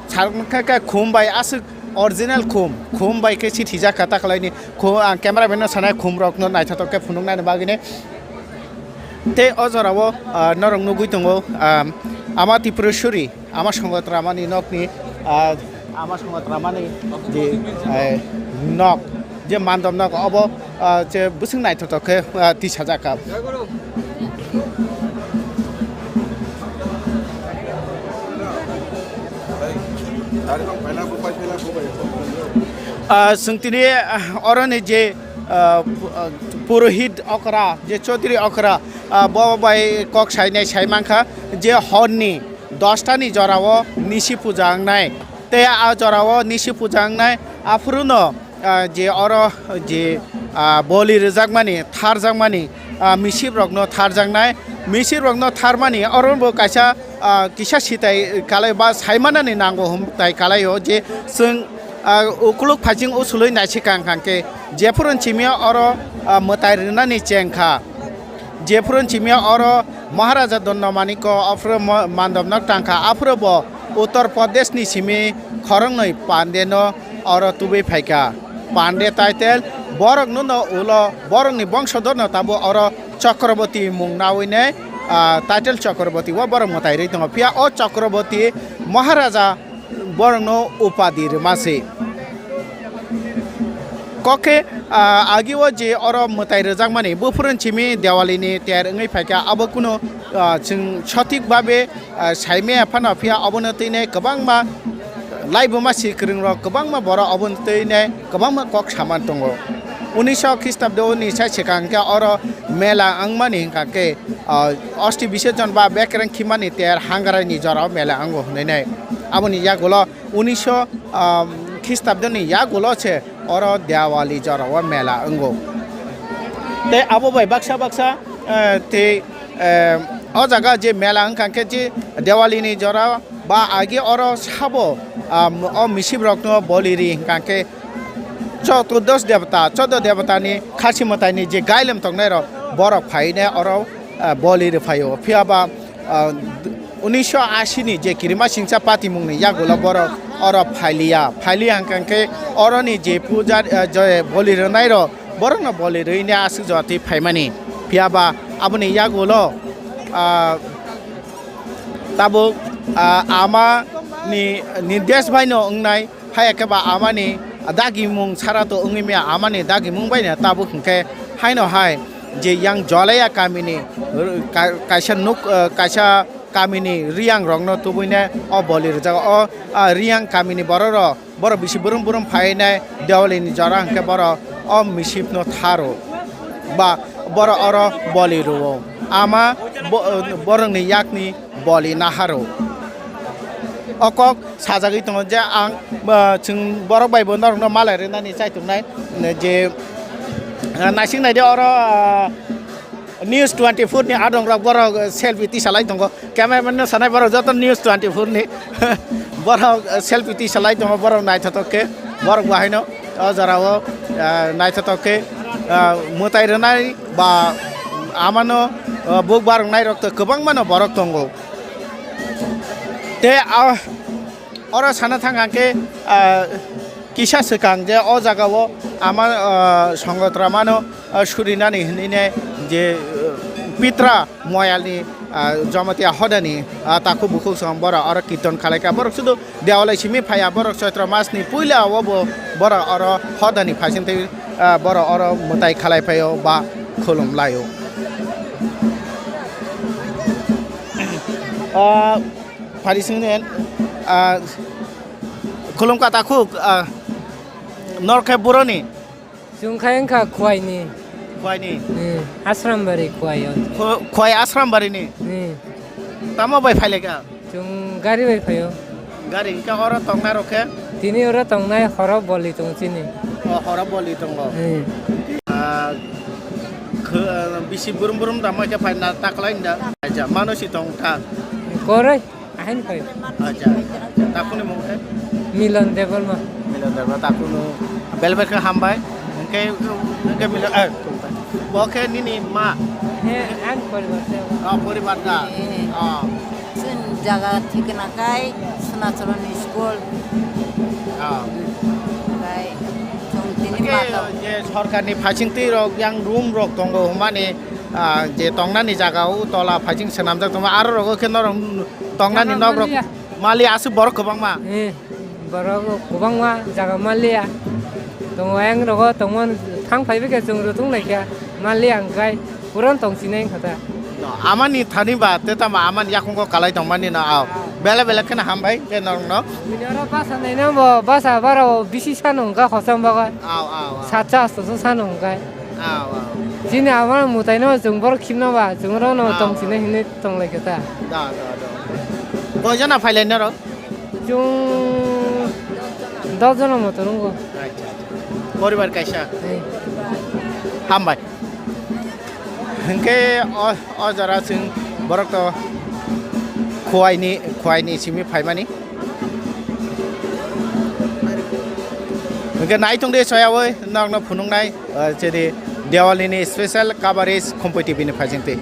sarkha khe khum bai aswk original khum, khum bai khe chithijak kha takalaini. Khu-, ang camera man no sanai khum rokno naithotok khe phunuknani bagwi ne. Tei o jorao, ah, norok nugwi tongo, ah, ama Tripureshwari. Ama Songotra mani nokni, ah, ama Songotra mani je, eh, nok, je mandop nok, obo, ah, je bwswk naithotok khe, ah, tisajak kha. Ah, chwng tini, ah, oroni je, ah, pu-, ah, purohit okra, je Chaudhary okra, ah, bo bai kok sainai sai mankha je horni dosta ni jorao nisi puja wngnai. Tei a jorao nisi puja wngnai, aphuru no, ah, je oro je, ah, boli rwjakmani, tharjakmani, ah, misip rokno tharjaknai. Misip rokno tharmani oro bo kaisa, ah, kisa sitai kalai ba saimanani nango hum tai kalai o je chwng, ah, ukuluk phaiching usului naisi kang kang khe jephuru chimia oro, ah, mwtai rwnani cheng kha. Jephuru chimia oro Maharaja Dondamanikko aphuru mo-, mandopno tangkha, aphuru bo Uttar Pradesh ni simi khoroknwi Pande no oro tubui phaikha. Pande title borok no no ulo borok ni bongsodor no tabuk oro Chakraborty mung nawi ne ah, title Chakraborty o borok mwtai rwi tongo. Phiya o Chakraborty Maharaja borokno upadi rwma se. Kok khe, ah, agi o je oro mwtai rwjakmani, buphuru simi Diwali ni ter wngwi phaikha, abo kunu, ah, chwng sothik babe, ah, saimaya phano, phiya obono twinai kwbangma laibuma si kwrwng rok, kwbangma borok obono twinai kwbangma kok saman tongo. Unisho Khistabdo ni sai swkang khe oro mela wngmani hwnkha khe, ah, osti bisejon ba bekereng khimani ter Hangarai ni jora o mela wngo hwnwi nai. Aboni yagulo unisho, ah, Khistabdo ni yagulo se oro Diwali jora o mela wngo. Tei abo bai baksa baksa, eh, tei, eh, o jaga je mela wngkha khe je Diwali ni jora ba agi oro sabo, ah, o misip rokno boli ri hwnkha khe Chotudos debata, chodo debata ni khasi mwtai ni je gailem tongnai rok borok phaine oro, ah, boli ri phaio. Phiya ba, ah, unisho ashi ni je kirima singcha patimung ni yagulo borok oro phailiya. Phailiya hwnkha khe oro ni je puja, ah, je boli rwnai rok borok no boli rwi ne aswk jora twi phaimani. Phiya ba aboni yagulo, ah, tabuk, ah, ama ni nirdesh bai no wngnai. Hai khe ba amani dagimung sara to wngwi maya, amani dagimung bai no tabuk hwnkhe haino hai je yang Jolaya kamini, ka-, kaisa nuk, eh, kaisa kamini riyang rokno tubuine o boli rwjago. O, ah, riyang kamini borok rok, borok bisi burum burum phainai Diwali ni jora hwnkhe borok o misip no tharo ba borok oro boli rwo. Ama bo-, borokni yakni boli naharo. O kok sajagwi tongo je ang, ah, chwng borok bai bo norokno malai rwnani chaitongnai je, ah, naising naidi oro, ah, News twenty four ni adong rok borok selfie tisalai tongo, cameraman no sanai borok joto News twenty four ni borok selfie tisalai tongo, borok naithotok khe borok bo haino o jora o, ah, naithotok khe, ah, mwtai rwnai ba amano, ah, buk baroknai rok to kwbangma no borok tongo. Tei, ah, oro sana thang khe, ah, kisa swkang je o jaga o ama, ah, Songotra mano, ah, surinani hinwi ne je, ah, Pitra Moyalni, ah, Jamatia hodani, ah, takhuk bukhuk song borok oro kirtan khalai kha. Borok sudu Dewalai simi phaiya, borok Choitra mas ni puila o bo borok oro hodani phaising twi, ah, borok oro mwtai khalai phaio ba khulum laio. Ah, Phari singni, ah, khulum ka takhuk, ah, nor khe buroni? Chwng khe wngkha Khwaini. Khwaini? Hmm, Asrambari Khwai o. Khw-, Khwai Asrambari ni? Hmm. Tamo bai phai lekha? Chwng gari bai phaio. Gari hwnkhe oro tongnai rok khe? Tini oro tongnai horo boli tongo chini. O, horo boli tongo. Hmm. Ah, khw-, bisi burum burum da mai khe phai na taklai da. Acha, mano si tong kha. Koroi. Ahaini phai. Acha. Takuni mung khe? Milon Debbarma. Milon Debbarma, takunu belai belai khe hambai. Hwnkhe, hwnkhe Milon, eh, bo khe nini ma? He, ani poribar se. Oh, poribar da. Eh. Oh. Chwng jaga thikna khai Sonachorani school. Oh. Khai chwng tini hwnkhe ma tong. Je sorkarni phaisingtwi rok yang room rok tongo hwnmani, ah, je tongnani jaga o tola phaising swnamjak tongma, aro rogo khe norok tongnani nok rok mali aswk borok kwbangma. Eh, borok kwbangma jaga maliya. Tongo ayang rogo tongmani thang phaibai khe chwng rwtwng lai kha maliya hwnkhe puron tong sinai wngkha ta. No, amani thani ba te tamo amani yakungo kalai tongmani no, aw. Belai belai kheno hambai te norokno. Bini oro basa naina bo basa baro bisi sano wngkha khosam baga. Aw, aw, aw. Satsa asto so sano wngkha. Aw, aw. Chini ama mwtaino chwng borok khimna ba, chwng oro no tong sini hinwi tong lai kha ta. Da, da, da. Koi jona phailai norok? Chwng dos jona moto rwngo. Acha, acha. Poribar kaisa? Hai. Hambai. Hwnkhe o, o jora chwng borok to Khwaini, Khwaini simi phaimani. Hwnkhe naitung de soyawi nokno phunuknai, ah, chini Diwali ni special coverage Khumpui T V ni phaisingtwi.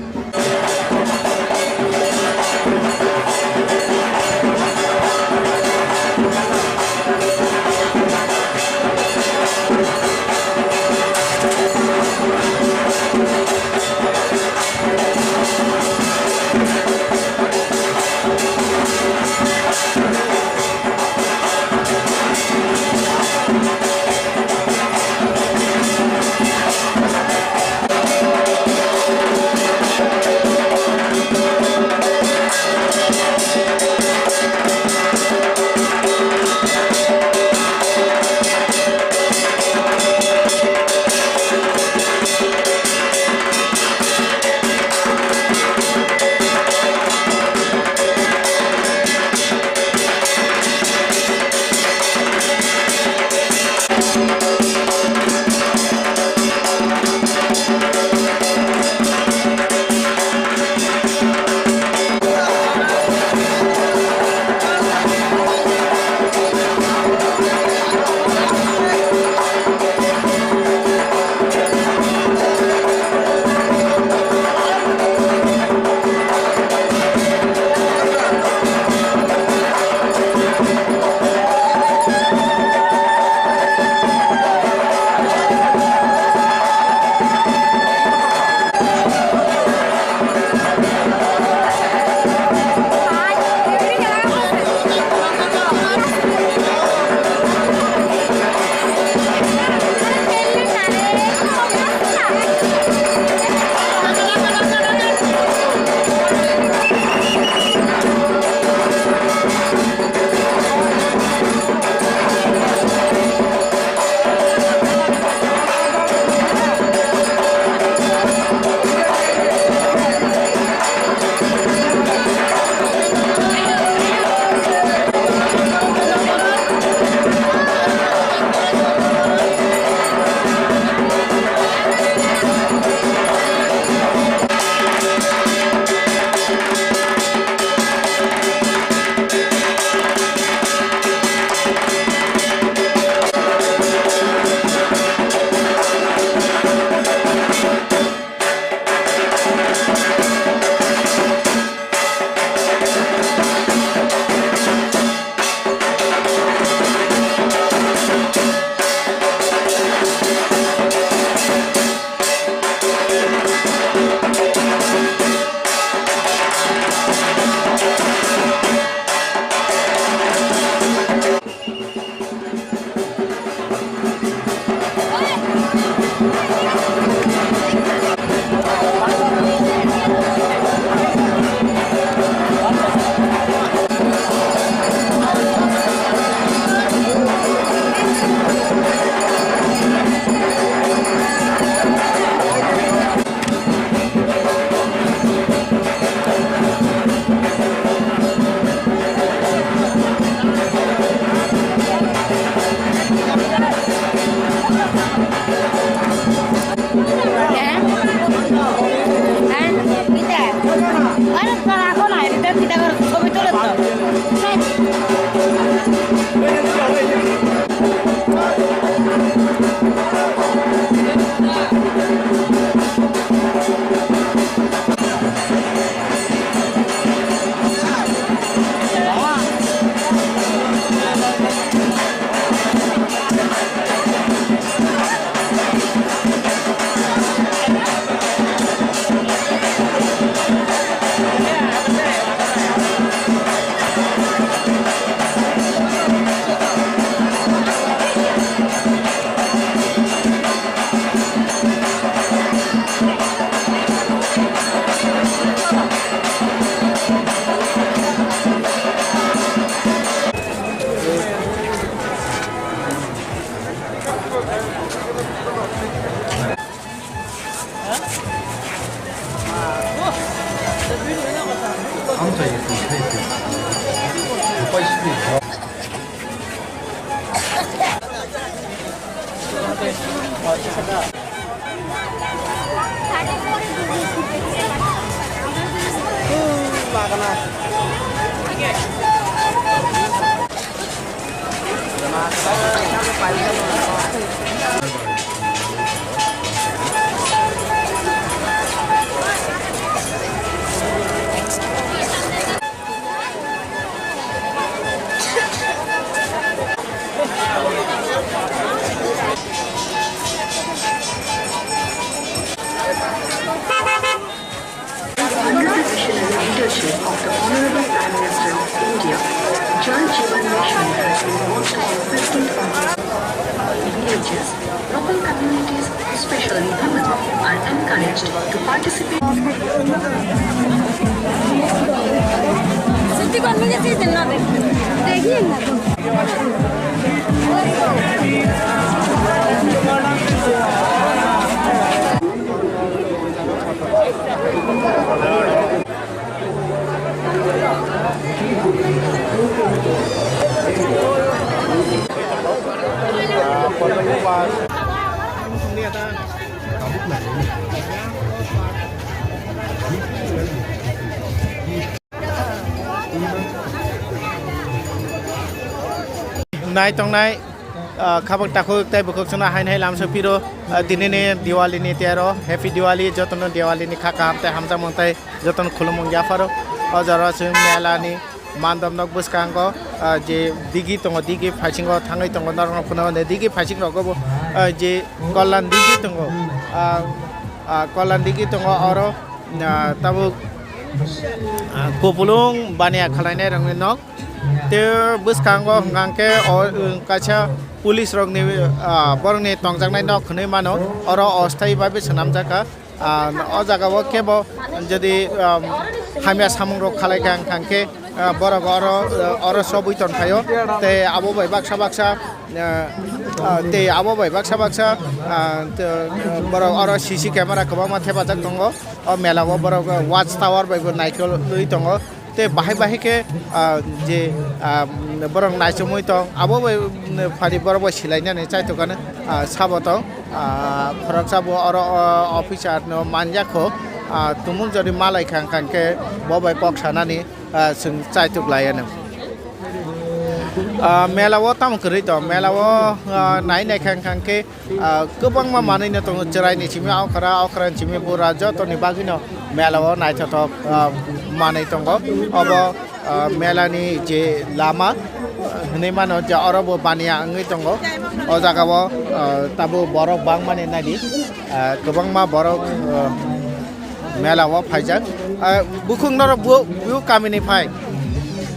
Under the visionary leadership of the Honorable Prime Minister of India, Jal Jeevan Mission has been launched on fifteenth August. Villages, local communities, especially women, are encouraged to participate. Nai tongnai, ah, khabak takhuk tei bukhuk chwngno haino hai lamsa phiro, ah, tinini Diwali ni tero, Happy Diwali, jotono Diwali ni kha kaham tei hamjakmung tei jotono khulumung yapharo. O jora chwng mela ni mandop nok bwskango, ah, je digi tongo, digi phaisingo thangwi tongo, norokno phunukgo de digi phaising rogo bo, ah, je kollan digi tongo, ah, ah, kollan digi tongo oro, ah, tabuk, ah, kupulung baniya khwlainai rokni nok. Tei bwskango hwnkha khe o, um, kaisa police rokni, ah, borokni tongjaknai nok hwnwi mano, oro osthayi bai swnamjak kha. Ah, o jaga o kebo jodi, um, hamya samung rok khalai kha hwnkha khe, ah, borok oro, oro chobwi tong phaio. Tei abo bai baksa baksa, ah, ah, tei abo bai baksa baksa, ah, borok oro C C camera kwbangma thepajak tongo. O mela o borok watch tower bai bo naikolwi tongo. Tei bahai bahai khe, ah, je, ah, borok naichomwi tong, abo bai, mm, phari borok bai silainani chaithokgani, ah, sabo tong, ah, khoroksa bo oro, o, officer no manjakho, ah, tumung jodi malai kha hwnkha khe bo bai kok sanani, ah, chwng chaithok laianw. Ah, mela o tamo kwrwi tong, mela o, ah, nai nai kha hwnkha khe, ah, kwbangma manwi no tongo, chwrai ni simi okra, okra ni simi bura, joto ni bagwi no mela o naithothok, ah, manwi tongo. Obo, ah, mela ni je lama, ah, hinwi mano je oro bo baniya wngwi tongo. O jaga o, ah, tabuk borok bangmani naidi, ah, kwbangma borok, ah, mela o phaijak. Ah, bukhuk norok bu, bu kami ni phai.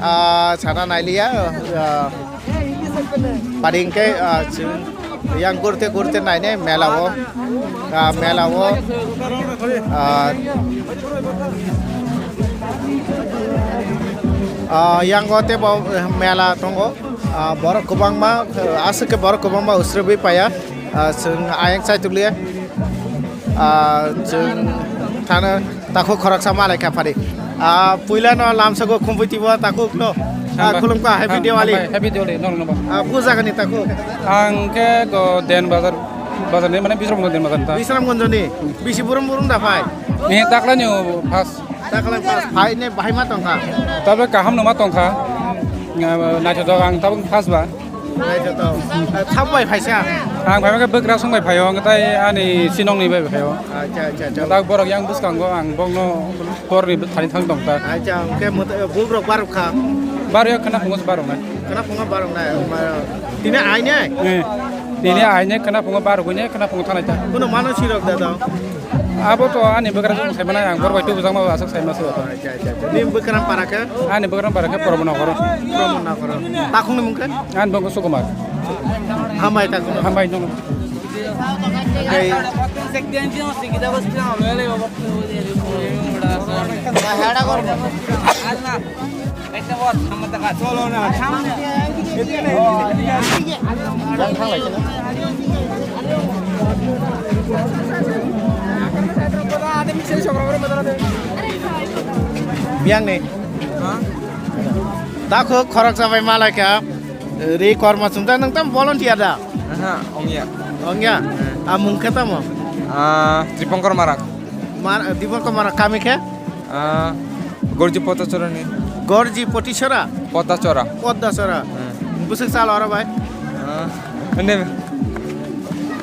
Ah, sana nailiya, ah, Pari hwnkhe, ah, chwng yang gurte gurte nainai mela o, ah, mela o, ah, ah, yang o teibo mela tongo, ah, borok kwbangma, ah, aswk khe borok kwbangma usrubwi paiya, ah, chwng ayang chaitukliya, ah, chwng thana. Takhuk khoroksa malai kha phari. Ah, puila no lamsago khumpui tibo takhuk no. Ah, Hambai. Khulumkha, Happy Ham-, Diwali. Hambai, Happy Diwali, norok no bo. Ah, bu jaga ni takhuk? Ang khe go Den Bazar, bazar ni, mane Bisramganj Den Bazar ni ta. Bisramganj ni. Bisi burum burum da phai? Ni takla ni first. Takla first. Phai ni bahai ma tongkha? Tabuk kaham no ma tongkha. Ah, naithotok ang tabuk first ba. Naithotok. Ah, sabo bai phaisa? Ang phai khe bwkrasong bai phaio, ang tai ani sinong ni bai phaio. Acha, acha, acha. Tak borok yang bwskango ang bokno hor ni thani thang tong ta. Acha, hwnkhe mut-, bukrok barok kha? Barok ya, khwna phungo se barok nai. Khwna phungo barok nai. Ma-, tini aine? Eh. Tini aine khwna phungo barok ne, khwna phungo thanai ta. Kuno mano sirok da dong? Abo to ani bwkrasong sai manai, ang bor bai tu bujang ma aswk sai ma se. Acha, acha, acha. Ni bwkram para khe? Ani bwkram para khe Promo Nokoro. Promo Nokoro. Takhuk ni mung khe? Ani bwkha Sukumar. Hambai takhuk. Hambai nung. Tei Biyang ni. Takhuk khoroksa bai malai kha. Ri kormo chumta nang tam volunteer da? Ha, ongya. Ongya? Hmm. Ah, mung khe tamo? Ah, Tripongkor Marak. Mar-, Dipongkor Marak kami khe? Ah, Gorji Potasora ni. Gorji Potisora? Potasora. Potasora. Hmm. Bwswk chalo oro bai? Ah, ene.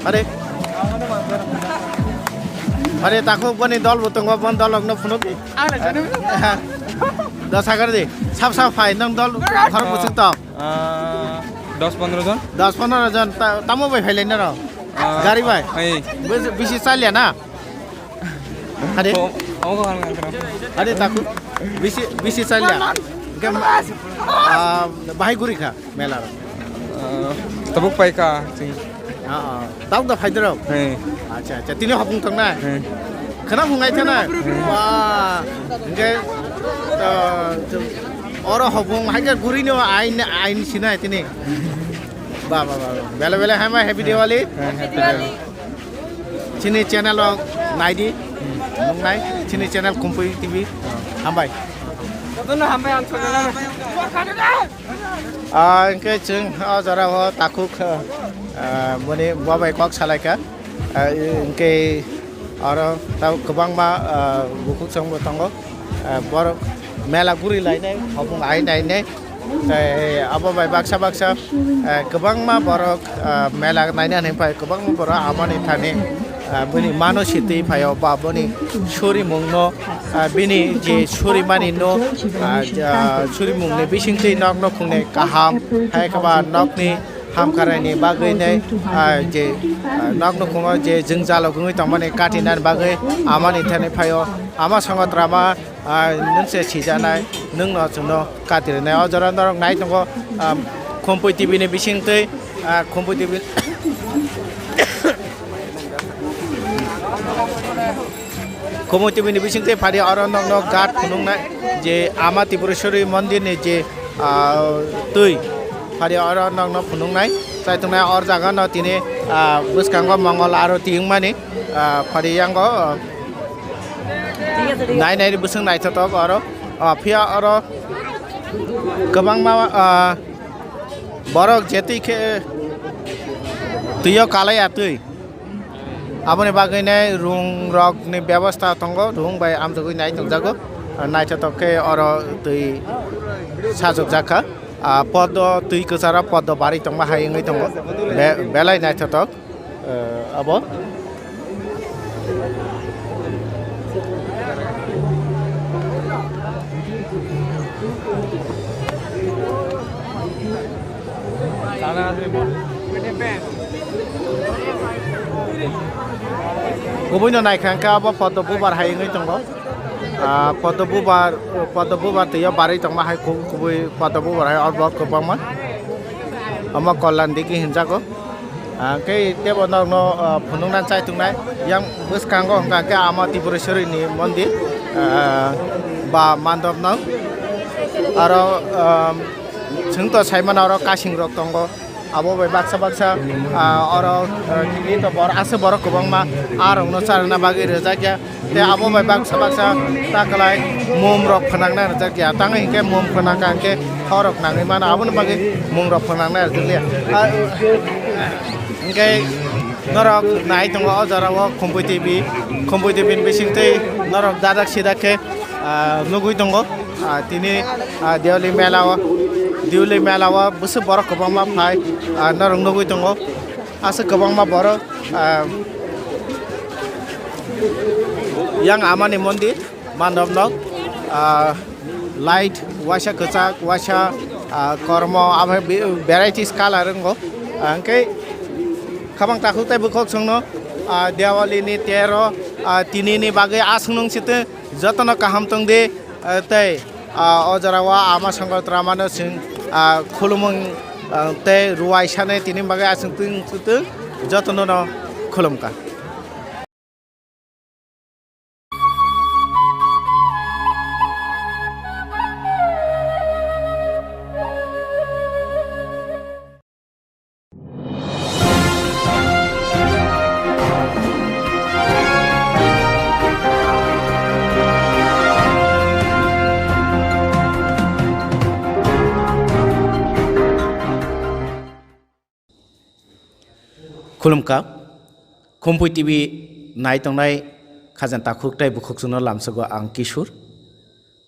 Are. Are takhuk boni dol bo tongo, bon dol rokno phunuk. Ang le jani. Da sagar di. Sab sab phai nang dol khorok bwswk tong. Ah, dos pondro jon. Dos pondro jon, ta-, tamo bai phailai naro? Ah, gari bai? Ai. Bisi, bisi chalia na? Hade? O, o, ko kan kan. Hade taku. Bisi, bisi chalia. Gam, ah, bahai guri kha mela ro. Ah, tabuk pai ka, sing. Ah, ah. Tabuk da phai dro. He. Acha, acha. Tini hopung tong na? He. Khana hungai thana? He. Wah. Engke, ah, oro hopung hai ka guri no ain, ain sinai tini. Ba, ba, ba, ba. Bele, bele, hai ma, happy Diwali. Happy Diwali. Chini channel o naidi. Nung nai, chini channel Kumpui T V. Hambai. Jotono hambai ang channel. Ah, engke chwng o jora o takhuk, ah, boni bobai kok salaikha. Ah, engke oro tau kwbangma, ah, bukhuk chwngbo tongo. Ah, borok mela guri lainai, hopung ai nainai. Tei abo bai baksa baksa, eh, kwbangma borok, eh, mela naina hinwi phai, kwbangma borok amoni thani, eh, bini mano sitwi phaio ba boni surimungno, eh, bini je surimani no, eh, ja-, surimungni bisingtwi nok nukhungni kaham, hai khe ba nokni hamkaraini bagwi nei, eh, je, eh, nok nukhungo je jwngjal wngwi tongmani katinani bagwi amoni thani phaio, ama songotrama. Ah, nwng se sijanai, nwng no chwngno kati rwnai. O jora norok nai tongo, ah, Khumpui T V ni bisingtwi, ah, Khumpui T V, Khumpui T V ni bisingtwi phari oro nokno gat phunuknai je Ama Tripureshwari mondir ni je, ah, twi phari oro nokno phunuknai. Chaitongnai or jaga no tini, ah, bwskango Mongol aroti wngmani, ah, phari yango, ah, Nai nai bwswk naithotok oro. Ah, phiya oro kwbangma, ah, borok je twi khe twi o kalai ya twi. Aboni bagwi nai rung rok ni bebostha tongo, rung bai amjogwi nai tongjago. Ah, naithotok khe oro twi sajokjak kha. Ah, poddo twi kwcharo poddo barwi tongma hai wngwi tongo. Be-, belai naithotok. Eh, abo. Kubui no naikha hwnkhe abo photo bubar hai wngwi tongo. Ah, photo bubar, photo bubar twi o barwi tongma hai ku-, kubui photo bubar hai abo kwbangma. Omo Kollan digi hinjago. Ah, hwnkhe tebo norokno, ah, phunukna chai tongnai. Yang bwskango hwnkha khe Ama Tripureshwari ni mondir, ah, ba mandop no. Aro, ah, chwng to saimano aro kasing rok tongo. Abo bai baksa baksa, ah, oro, ah, tini to bor-, aswk borok kwbangma ah rokno charwna bagwi rwjakya. Tei abo bai baksa baksa ta kwlai mum rok phwnangna rwjakya. Tamo hinkhe mum phwnangkha hinkhe hor rok nangwi mano. Aboni bagwi mum rok phwnangna rwjakya. Ah, hinkhe norok nai tongo o jora o Khumpui T V, Khumpui T V ni bisingtwi norok dadak sidak khe, ah, nugwi tongo. Ah, tini, ah, Diwali mela o, Diwali mela o bwswk borok kwbangma phai, ah, norok nugwi tongo. Aswk kwbangma borok, ah, yang amani mondir, mandop nok, ah, light waisa kwchak, waisa, ah, kormo, abo bi-, varieties color wngo. Ah, hwnkhe khabang takhuk tei bwkhok chwngno, ah, Diwali ni tero, ah, tini ni bagwi aswk nung sitwng. Jotono kaham tong di, eh, tei, ah, o jora o Ama Songkotramano chwng, ah, khulumung, ah, tei ruwai sanai tini bagwi aswk twi-, twi-, jotono no khulumkha. Khulumkha, Khumpui T V nai tongnai khajang takhuk tei bukhuk chwngno lamsogo ang Kishur.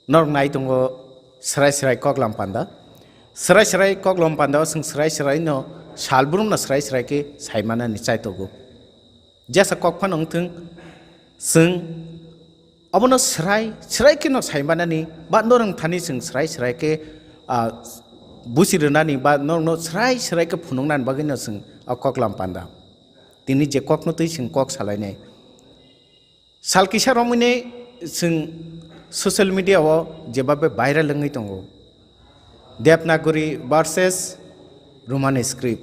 Norok nai tongo Srai Srai Koklam Panda. Srai Srai Koklam Panda o chwng srai srai no sal brum no srai srai khe saimanani chaitogo. Jesa kok phano wngthwng, chwng obono srai srai khe no saimanani ba norok thani chwng srai srai khe, ah, busi rwnani ba norokno srai srai khe phunuknani bagwi no chwng o Koklam Panda. Tini je kokno twi chwng kok salainai. Sal kisa romwini chwng social media o jebabe viral wngwi tongo. Devanagari versus Roman script.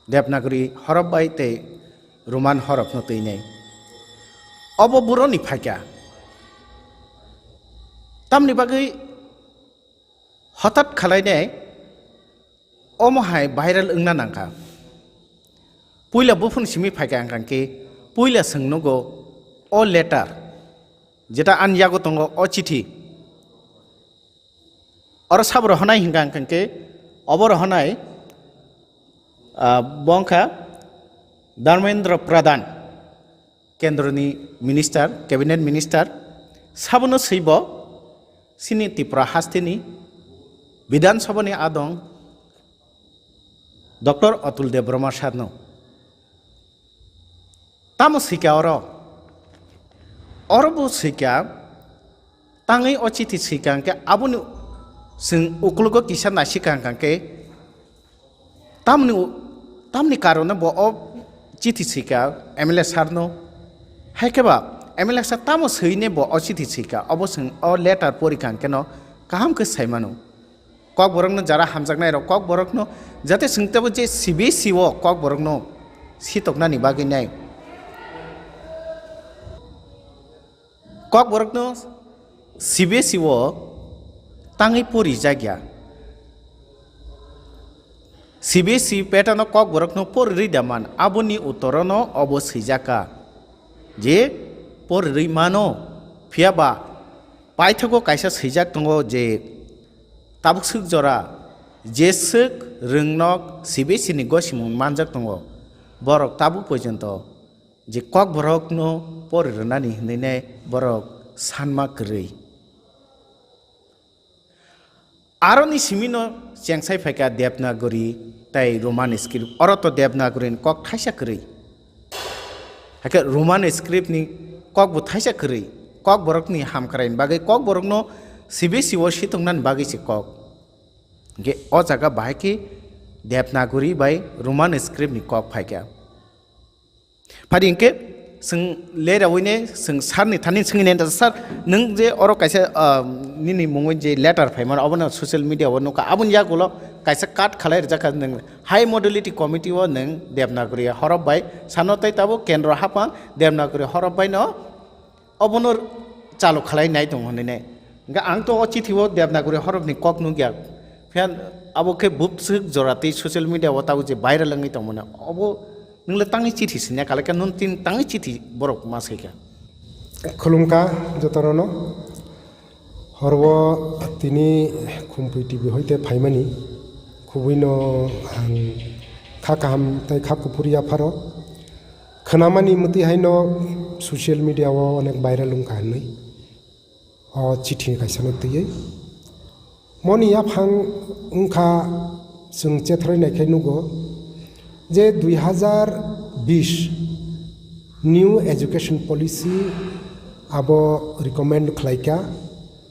Devanagari horop bai tei Roman horop no twinai. Obo buroni phaikha. Tamni bagwi hotat khalainai omo hai viral wngna nangkha. Puila buphang simi phaikha hwnkha khe puila chwng nugo o letter, jeta ani yago tongo o chithi. Oro sabo rohonai hwnkha hwnkha khe obo rohonai, ah, bo wngkha Dharmendra Pradhan, kendroni minister, cabinet minister, sabono swibo chini Tripura hasteni Bidhan Sabhani adong Doctor Atul Debbarma sarno. Tamo swikha oro? Oro bo swikha, tangwi o chithi swikha hwnkhe aboni chwng uklogo kisa naisika hwnkha khe tamni u-, tamni karone bo o chithi swikha M L A sarno. Hai khe ba M L A sar tamo swine bo o chithi swikha, obo chwng o letter porikha hwnkhe no kaham khe saimano. Kokborokno jara hamjaknairok, kokborokno jate chwng teibo je C B S E o kokborokno sitoknani bagwi nai. Kokborokno C B S E o tangwi porijakya. C B S E pattern o kokborokno porirwi da man, aboni uttorono obo swijakha je porirwi mano, phiya ba paithago kaisa swijak tongo je, tabuk swk jora, je swk rwngnok C B S E ni gosimung manjak tongo, borok tabuk porjonto je kokborokno pori rwnani hwnwi nai borok sanma kwrwi. Aroni simino chengsai phaikha Devanagari tei Roman script, oro to Devanagari ni kok thaisa kwrwi. Hakhe Roman script ni kok bo thaisa kwrwi. Kokborokni hamkraini bagwi, kokborokno C B S E o sitoknani bagwi se kok. Hingke o jaga bahai khe Devanagari bai Roman script ni kok phaikha. Phadi hingke chwng lerawi ne chwng sir ni thani swngwi nai, "Sir, nwng je oro kaisa, ah, nini mungwi je letter phaimano, obono social media o nukha, aboni yagulo kaisa cut khalai rijak kha nwng High Modality Committee o nwng Devanagari horop bai sano tei tabuk kendro haphang Devanagari horop bai no obono chalo khalai nai tongo," hinwi nai. Hingke ang to o chithi o Devanagari horop ni kok nukya, phiya abo khe bubswk jora tei social media o tabuk je viral wngwi tongmani, obo nwng le tangwi chithi sinya kalaikha, nwng tin tangwi chithi borok ma saikha. Khulumkha jotono no. Horwo tini Khumpui T V hoite phaimani, khubui no ang kha kaham tei kha kuphur yapharo. Khwnamani mwtwi haino social media o onek viral wngkha hinwi o chithi kaisa no twiwi. Moni yaphang wngkha, chwng chethroi naikhai nugo je dui hazar bish New Education Policy abo recommend khlaikha,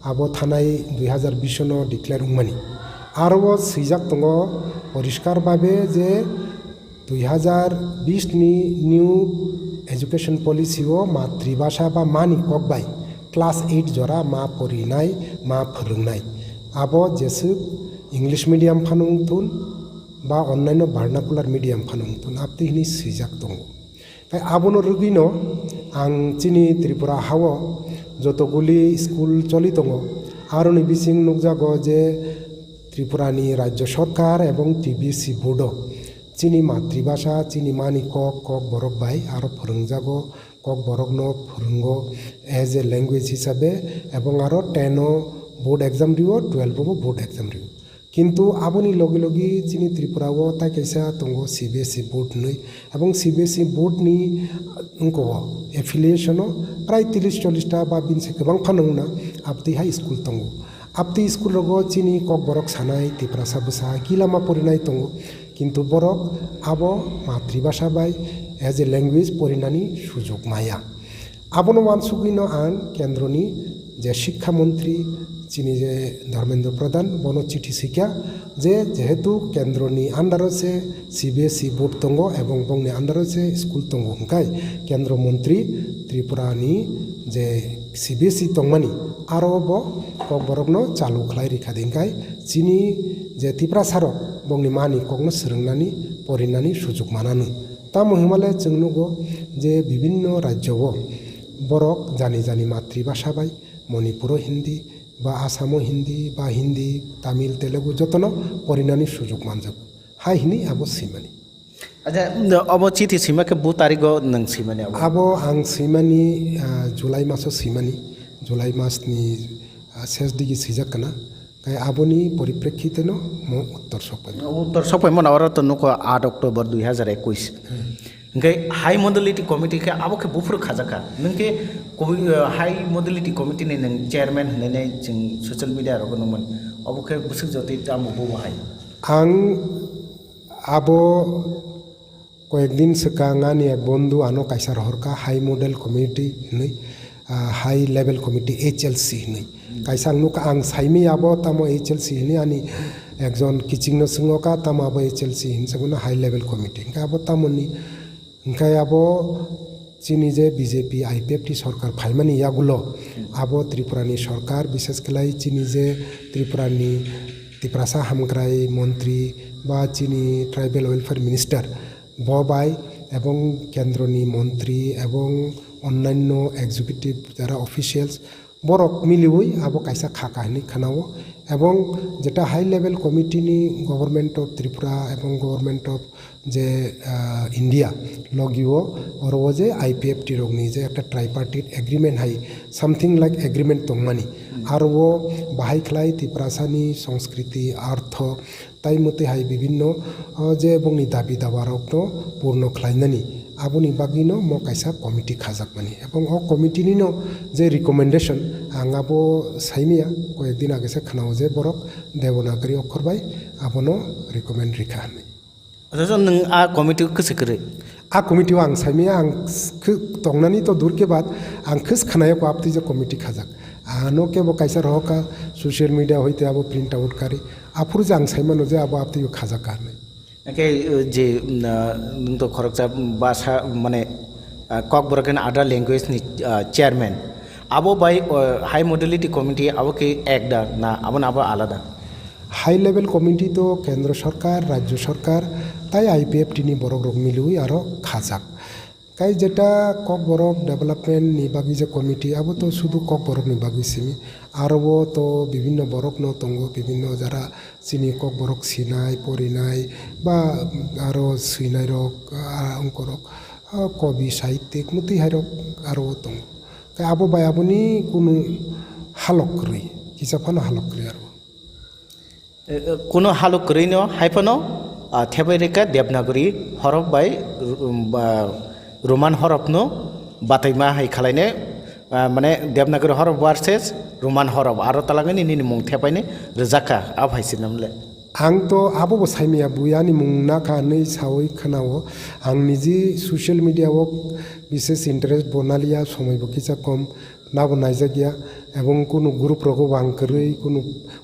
abo thanai dui hazar bish no declare wngmani. Aro o swijak tongo poriskar babe je dui hazar bish ni New Education Policy o matribhasha ba mani kok bai class eight jora ma porinai, ma phwrwngnai. Abo jeswk English medium phano wngthun ba onnaino vernacular medium phano wngthun, abtwi hwnwi swijak tongo. Tai abono rwgwino ang chini Tripura hao joto guli school choli tongo, aroni bising nukjago je Tripurani Rajya Sorkar ebong T B C board o chini matribhasha, chini mani kok, kok borok bai aro phwrwngjago, kok borokno phwrwngo as a language hisabe, ebong aro ten o board exam rio, twelve o bo board exam rio. Kintu aboni logi logi chini Tripura o tai kaisa tongo C B S E board hinwi, ebong C B S E board ni wngkha o affiliation o prai tris chollish ta ba bini se kwbang phano wngna abtwi hai school tongo. Abtwi school rogo chini Kokborok sanai Tiprasa bwsa kilama porinai tongo, kintu borok abo matribhasha bai as a language porinani sujok maya. Abono wansugwino ang kendroni je Shikkha Montri chini je Dharmendra Pradhan bono chithi sikya je jehetu kendroni under o se C B S E board tongo ebong bongni under o se school tongo hwnkhe kendro montri Tripura ni je C B S E tongmani aro bo Kokborokno chalu khlai rikha de hwnkhe chini je Tiprasa rok bongni mani kokno swrwngnani porinani sujok mananw. Tamo himale chwng nugo je bibinno rajyo o borok jani jani matribhasha bai Manipuro Hindi ba Asamo Hindi ba Hindi, Tamil, Telugu jotono porinani sujok manjago. Hai hini abo swimani. Acha, obo chithi swima khe bu tarigo nwng swimani abo? Abo ang swimani, ah, July maso swimani, July masni, ah, ses digi swijak kana. Kai aboni poriprekhiteno mo uttor sokpai. Uttor sokpai mano oro to nuko aat October dui hazar ekush. Hmm. Hingke High Modality Committee khe abo khe buphuru khajak kha. Nwng khe koi, eh, High Modality Committee ni nwng chairman hinwi nai chwng social media rogo nukmani. Obo khe bwswk jotwi tamo bobo hai? Ang abo koyek din swkang ani ek bondhu ano kaisa rohor kha High Model Committee hinwi, ah, High Level Committee, H L C hinwi. Kaisa ang nukha, ang saimaya abo tamo H L C hinwi ani ekjon kiching no swngo kha, tamo abo H L C hinwi sabo no High Level Committee. Hingke abo tamoni, hingke abo chini je B J P I P F T sorkar phaimani yagulo, abo Tripura ni sorkar, bishes khlai chini je Tripura ni Tiprasa Hamkrai Montri ba chini Tribal Welfare Minister, bo bai ebong kendroni montri ebong onnanno executive jara officials borok miliwi abo kaisa kha kahinwi khwnao, ebong jeta high level committee ni Government of Tripura ebong Government of je, ah, India logio oro o je I P F T rokni je ekta tripartite agreement hai something like agreement tongmani, aro o bahai khlai Tiprasani sanskriti, artho, tai mwtwi hai bibinno, o, je bongni dabi dawa rokno purno khlainani, aboni bagwino mo kaisa committee khajakmani. Ebong o committee nino je recommendation, ang abo saimaya, koyek din age se khwnao je borok Devanagari okhor bai abono recommend rikha hinwi. Othocho nwng a committee o kwswi kwrwi? A committee o ang saimaya, ang khe tongnani to dur ke baad, ang khwskhanayo ko aptwi je committee khajak. Ano kebo kaisa rohor kha social media hoite abo print out kari. Aphuru je ang saimano je abo aptwi o khajak ka hinwi. Hingke, uh, je, um, uh, nwng to khoroksa basa, mane, uh, Kokborok and other language ni, uh, chairman. Abo bai, uh, high modality committee abo ke ek da na abo na abo alada? High level committee to kendro sorkar, rajyo sorkar, tai I P F T ni borok rok miliwi aro khajak. Kai jeta Kokborok development ni bagwi je committee, abo to sudu Kokborok ni bagwi simi. Aro o to bibinno borok no tongo, bibinno jara chini Kokborok sinai, porinai, ba aro swinai rok, ah, ongkorok, ah, kobi, sahittik, mwtwi hai rok aro o tongo. Kai abo bai aboni kunu halok kwrwi, kisa phano halok kwrwi aro. Eh, eh, kuno halok kwrwino hai phano, ah, thepai rwkha Devanagari horof bai, ru-, um, ba, Roman horofno bataima hai khwlaine, ah, mane Devanagari horof versus Roman horof aro talangani nini mung thepaini rwjakha, abo hai se namle. Ang to abo bo saimaya, bui ani mung nakha hinwi sawi khwnao. Ang niji social media o bises interest bo naliya, somoi bo kisa kom. Nabo naijakya, ebong kunu group rogo bo ang kwrwi, kunu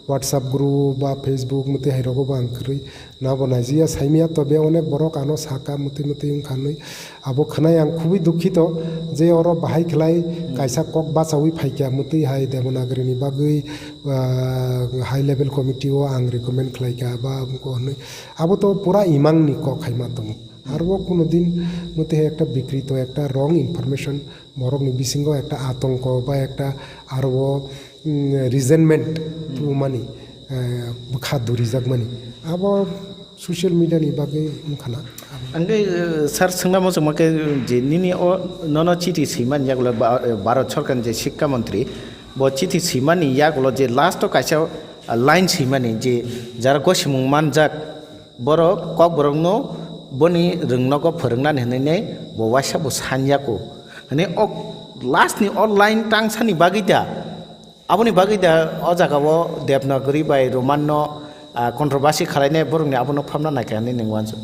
WhatsApp group ba Facebook mwtwi hai rogo bo ang kwrwi nabo naijakya, saimaya tobe onek borok ano saka mwtwi mwtwi wngkha hinwi. Abo khwnai ang khubui dukhito je oro bahai khlai kaisa kok bachaui phaikha mwtwi hai Devanagari ni bagwi, ah, high level committee o ang recommend khlaikha ba wngkha hinwi. Abo to pura imang ni kok hai ma tongo. Aro o kunu din mwtwi hai ekta bikrito, ekta wrong information, borokni bisingo ekta atongko ba ekta aro o, mm, resentment tubumani, eh, bwkha durijakmani. Abo social media ni bagwi wngkha na. Hingke, eh, sir, swngna muchungma khe je nini o nono chithi swimani yagulo ba-, eh, Bharat Sarkarni je Shikkha Montri, bo chithi swimani yagulo je last o kaisa Line swimani je jara gosimung manjak, borok kokborokno boni rwngnogo phwrwngnani hwnwi bo waisa bo sanyaku. Hwnwi o last ni o line tangsani bagwi da, aboni bagwi da o jaga o Devanagari bai Roman no, ah, controversy khwlainai borokni abono phamna naikha hwnwi nwng uansuk.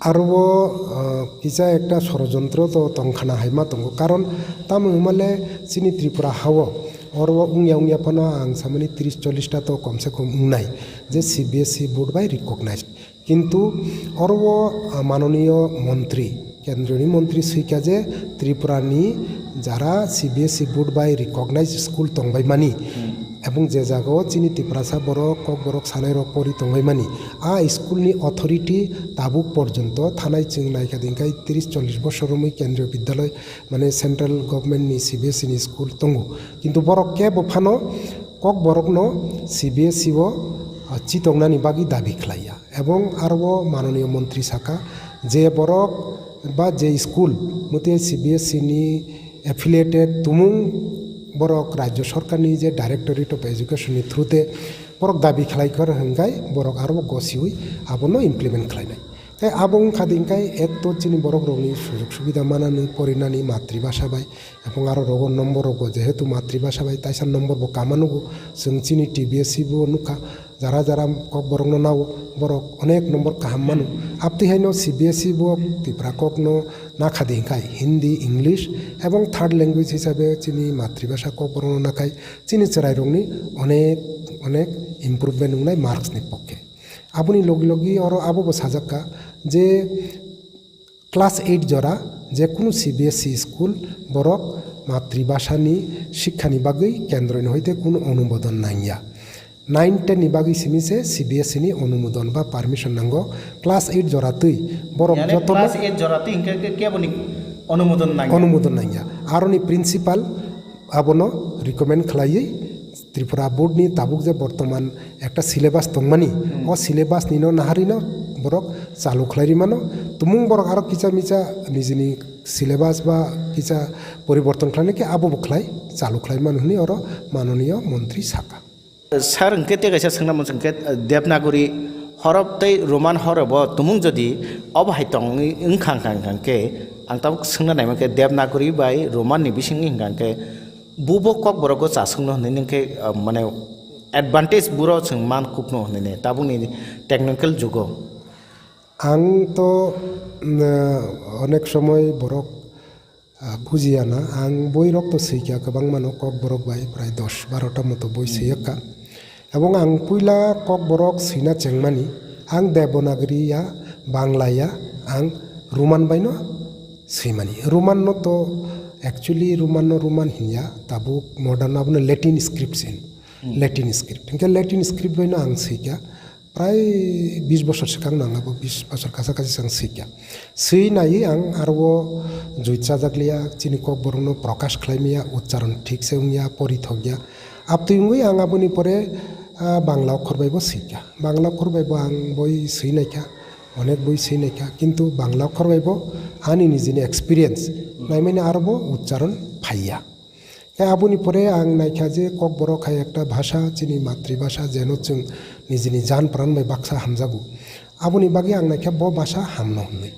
Aro o, ah, kisa ekta sorojontro to tongkhana hai ma tongo, karon tamo hwnmale chini Tripura hao oro o wngya wngya phano ang samani tris chollish ta to komse kom wngnai je C B S E board bai recognized. Kintu oro o, ah, manoniyo montri, kendroni montri swikha je Tripura ni jara C B S E board bai recognized school tongbai mani, hmm, ebong je jaga o chini Tiprasa borok, kokborok sanai rok pori tongbai mani, a school ni authority tabuk porjonto thanai chwng naikha dingkhai tris chollish bosor romwi kendriyo bidyaloi, mane central government ni C B S E ni school tongo, kintu borok kebo phano kokborok no C B S E o, ah, chitongnani bagwi dabi khlaiya. Ebong aro o manoniyo montri saka je borok ba je school motwi C B S E ni affiliated tumung borok Rajya Sarkarni je Directorate of Education ni through te borok dabi khlai kha hwnkhai borok aro o gosiwi abono implement khlainai. Tei abo wngkha di hwnkhai ek to chini borok rokni sujog subida manani porinani matribhasha bai, ebong aro rogo nombor rogo jehetu matribhasha bai taisa nombor bo kama nugo, chwng chini T B S E bo nukha, jara jara kokborokno nao, borok onek nombor kaham mano. Abtwi haino C B S E bo Tipra kokno nakha di hwnkhai Hindi, English ebong third language hisabe chini matribhasha kokborokno nakhai chini chwrairokni onek onek improvement wngnai marks ni pokke. Aboni logi logi oro abo bo sajak kha je class eight jora je kunu C B S E school borok matribhasha ni sikha ni bagwi kendro ni hoite kunu onumodon nangya. Nine ten ni bagwi simi se C B S E ni onumodon ba permission nango. Class eight jora twi borok Yani jotono class eight jora twi hingke ke keboni onumodon nangya? Onumodon nangya. Aroni principal abono recommend khlaiwi Tripura board ni tabuk je bortoman ekta syllabus tongmani, hmm, o syllabus ni no naharwi no borok chalu khlai ri mano. Tumung borok aro kisa misa nijini syllabus ba kisa poriborton khlainai khe abo bo khlai chalu khlai mano hwnwi oro manoniyo montri saka. Sir, hwnkhe tei kaisa swngna muchung khe, Devanagari horop tei Roman horop o tumung jodi obo hai tongwi wngkha, wngkha, wngkha khe ang tabuk swngna naima khe Devanagari bai Roman ni bisingni hwnkha khe bubo kokborok o chasukno hwnwi nung khe, ah, mane advantage buro chwng man kukno hwnwi ne tabukni technical jugo. Ang to, mm, onek somoi borok, ah, bujiya na. Ang boi rok to swikha kwbangma no, kokborok bai prai dos baro ta moto boi, hmm, swiyakha. Ebong ang puila kokborok swina chengmani, ang Devanagari ya, Bangla ya, ang Roman bai no swimani. Roman no to actually Roman no Roman hinya, tabuk modern abono Latin script sin. Hmm. Latin script. Hingke Latin script bai no ang swikha. Prai bis bosor swkang no ang abo bis bosor kasa kasi swkang swikha. Swi naiwi ang aro o jui chajak liya, chini kokborok no prokash khlai maya, uchcharon thik se wngya, pori thokya. Abtwi wngwi ang aboni pore, ah, Bangla okhor bai bo swikha. Bangla okhor bai bo ang boi swi naikha, onek boi swi naikha, kintu Bangla okhor bai bo ani nijini experience naimani aro bo uchcharon phaiya. Tei aboni pore ang naikha je kokborok hai ekta bhasha, chini matribhasha, jeno chwng nijini jan pran bai baksa hamjago. Aboni bagwi ang naikha bo bhasha hamno hwnwi,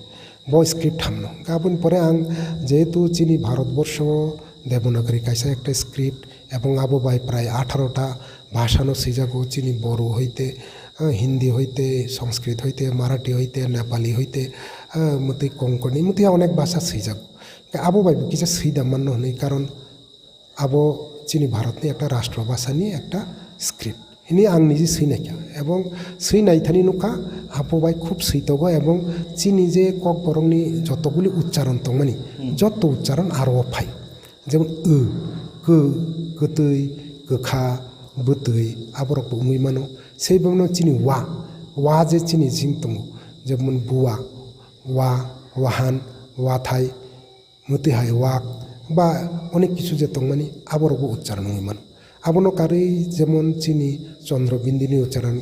bo script hamno. Aboni pore ang jehetu chini Bharatborsho Devanagari kaisa ekta script, ebong abo bai prai atharo ta bhasha no swijago, chini Boru hoite, ah, Hindi hoite, Sanskrit hoite, Marathi hoite, Nepali hoite, ah, motwi Konkoni, motwi onek bhasha swijago. Abo bai bo kisa swida manno hwnwi, karon abo chini Bharatni ekta rashtra bhasani ekta script. Hini ang niji swi naikha. Ebong swi naithani nukha, abo bai khub swi tongo ebong chini je kokborokni jotoguli uchcharon tongmani, hmm, jotto uchcharon aro o phai. Jemon, ü, kü, kwtwi, kwkha, bwtwi, aborok bo wngwi mano. Sei bono chini wa, wa je chini jing tongo, jemon buwa, wa, wahan, wathai, mwtwi hai wak ba onek kisu je tongmani, aborokbo uchcharon wngwi mano. Abono karwi jemon chini Chandra Binduni uchcharon,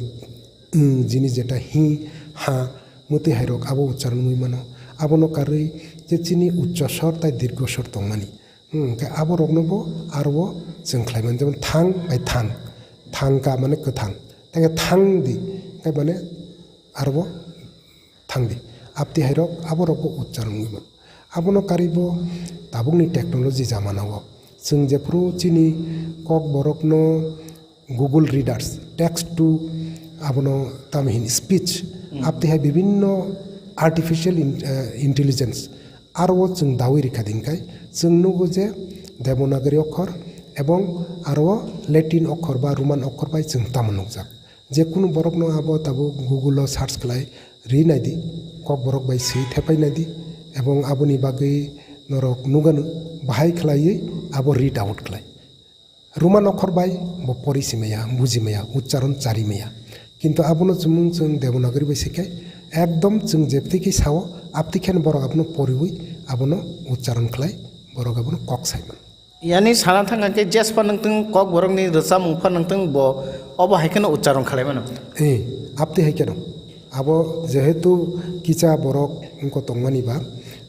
ng, jini jeta hi, ha, mwtwi hai rok abo uchcharon wngwi mano. Abono karwi je chini uchcha sor tai dirgo sor tongmani. Hmm, hwnkhe aboroknobo aro o chwng khlai mano, jemon thang bai thang, thangka mane kwthang, Tei thang di, hingke mane aro bo thang di. Abti hai rok, abo rok bo uchcharon wngwi mano. Abono karwi bo tabukni technology jamana o chwng jephuru chini Kokborokno Google Readers, text to abono tamo hin speech, Hmm. abti hai bibinno artificial in-, eh, intelligence aro o chwng dawi rikha din khai chwng nugo je Devanagari okhor ebong aro o Latin okhor ba Roman okhor bai chwng tamo nukjak. Je kunu borokno abo tabuk Google o search khlai ri naidi, Kokborok bai swi thepai naidi, ebong aboni bagwi norok nuganu bahai khlaiwi abo read out khlai. Roman okhor bai bo pori simaya, buji maya, uchcharon chari maya. Kintu abono chumung chwng Devanagari bai se khe ekdom chwng jebtwi khe sao, abtwi khe borok abono poriwi abono uchcharon khlai, borok abono kok sai mano. Yani sana thang khe jespa nangtwng Kokborokni rwchapmung pha nangtwng bo obo hai kheno uchcharon khlai mano. Eh, abtwi hai kheno. Abo jehetu kisa borok wngkho tongmani ba,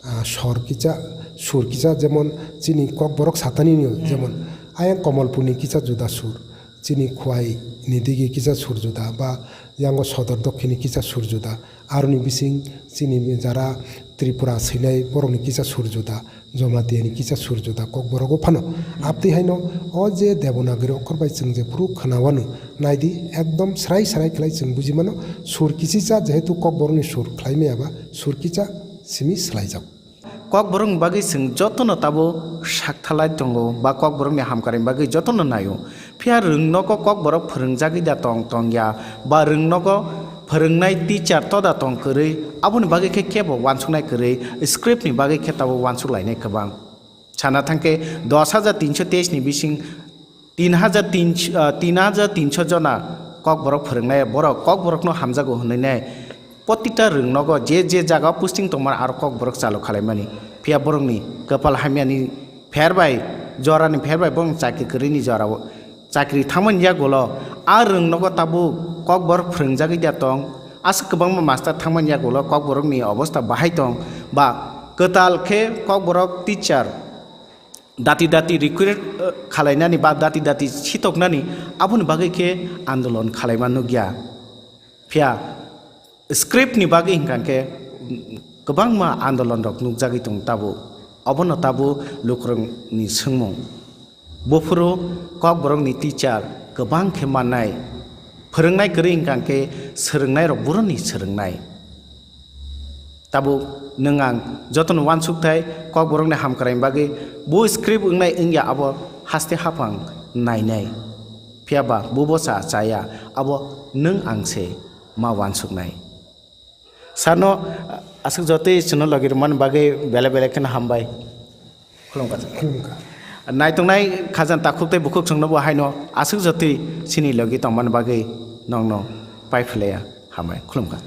ah, sor kisa, sur kisa jemon chini Kokborok satani ni Hmm. jemon ayang Komolpurni kisa juda sur, chini Khowai ni digi kisa sur juda ba yango Sodor Dokkhinni kisa sur juda, aroni bising chini jara Tripura swinai borokni kisa sur juda, Jamatia ni kisa sur juda Kokborok o phano. Hmm. Abtwi haino o je Devanagari okhor bai chwng jephuru khwnawano naidi ekdom srai srai khlai chwng buji mano sur kisisa jehetu Kokborokni sur khlai maya ba sur kisa simi swlaijak. Kokborokni bagwi chwng jotono tabo sakthalai tongo ba Kokborokni hamkarni bagwi jotono naio. Phiya rwngnogo Kokborok phwrwngjagwi da tong tongya ba rwngnogo phwrwngnai teacher to da tong kwrwi, aboni bagwi khe kebo wansuknai kwrwi, script ni bagwi khe tabo wansuk lainai kwbang. Sana thangkhe dos hajar tinsho teis ni bising tin hajar tinsho, ah, tin hajar tinsho jona Kokborok phwrwngnai, borok Kokborokno hamjago hwnwi nai. Protita rwngnogo je je jaga posting tongmani aro Kokborok chalo khalaimani. Phiya borokni kwpal hamyani pher bai, jorani pher bai borokni chakri kwrwini jorao chakri thangmani yagulo a rwngnogo tabuk Kokborok phwrwngjagwi da tong. Aswk kwbangma master thangmani yagulo Kokborokni obostha bahai tong ba kwtal khe Kokborok teacher dati dati recruit, eh, khalainani ba dati dati sitoknani aboni bagwi khe andolon khalaima nukya. Phiya script ni bagwi hinkha khe, mm, kwbangma andolon rok nukjagwi tongo tabuk. Obono tabuk lukurokni swngmung. Buphuru Kokborokni teacher kwbang khe mannai. Phwrwngnai kwrwi hinkha khe swrwngnai rok buroni swrwngnai. Tabuk nwng ang jotono wansukthai Kokborokni hamkraini bagwi bo script wngnai wngya abo haste haphang nainai. Phiya ba bo bo cha chaya abo nwng ang se ma wansuknai. Sano aswk jotoi chwngno logi rwmani bagwi belai belai kheno hambai. Khulumkha. Khulumkha. Naitongnai khajang takhuk tei bukhuk chwngno bo haino aswk jotoi chini logi tongmani bagwi nongno pai philaiya hambai. Khulumkha.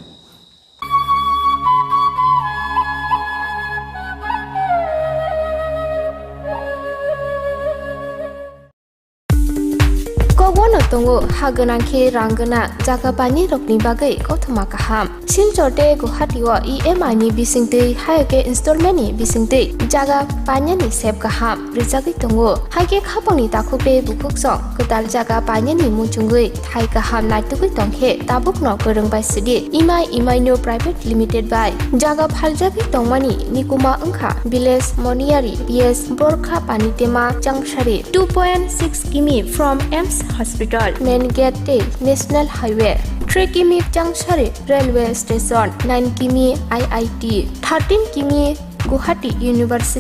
Kokbono tongo, ha gwnang khe rang gwnang, jaga painani rokni bagwi kothoma kaham. Silchar tei Guwahati o E M I ni bisingtwi, hai khe installment ni bisingtwi jaga painani sep kaham rwjagwi tongo. Hai khe khapangni takhuk tei bukhuk song kwtal jaga painani muchungwi thai kaham naitugwi tong khe tabukno kwrwng bai sidi Imai Imaino Private Limited bai jaga phaljagwi tongmani nikuma wngkha Village Moniyari P S Borkha Panitema Changsari two point six kimi from AIIMS Hospital, main gate tei National Highway, three kimi Changsari Railway Station, nine kimi I I T, thirteen kimi Guwahati University.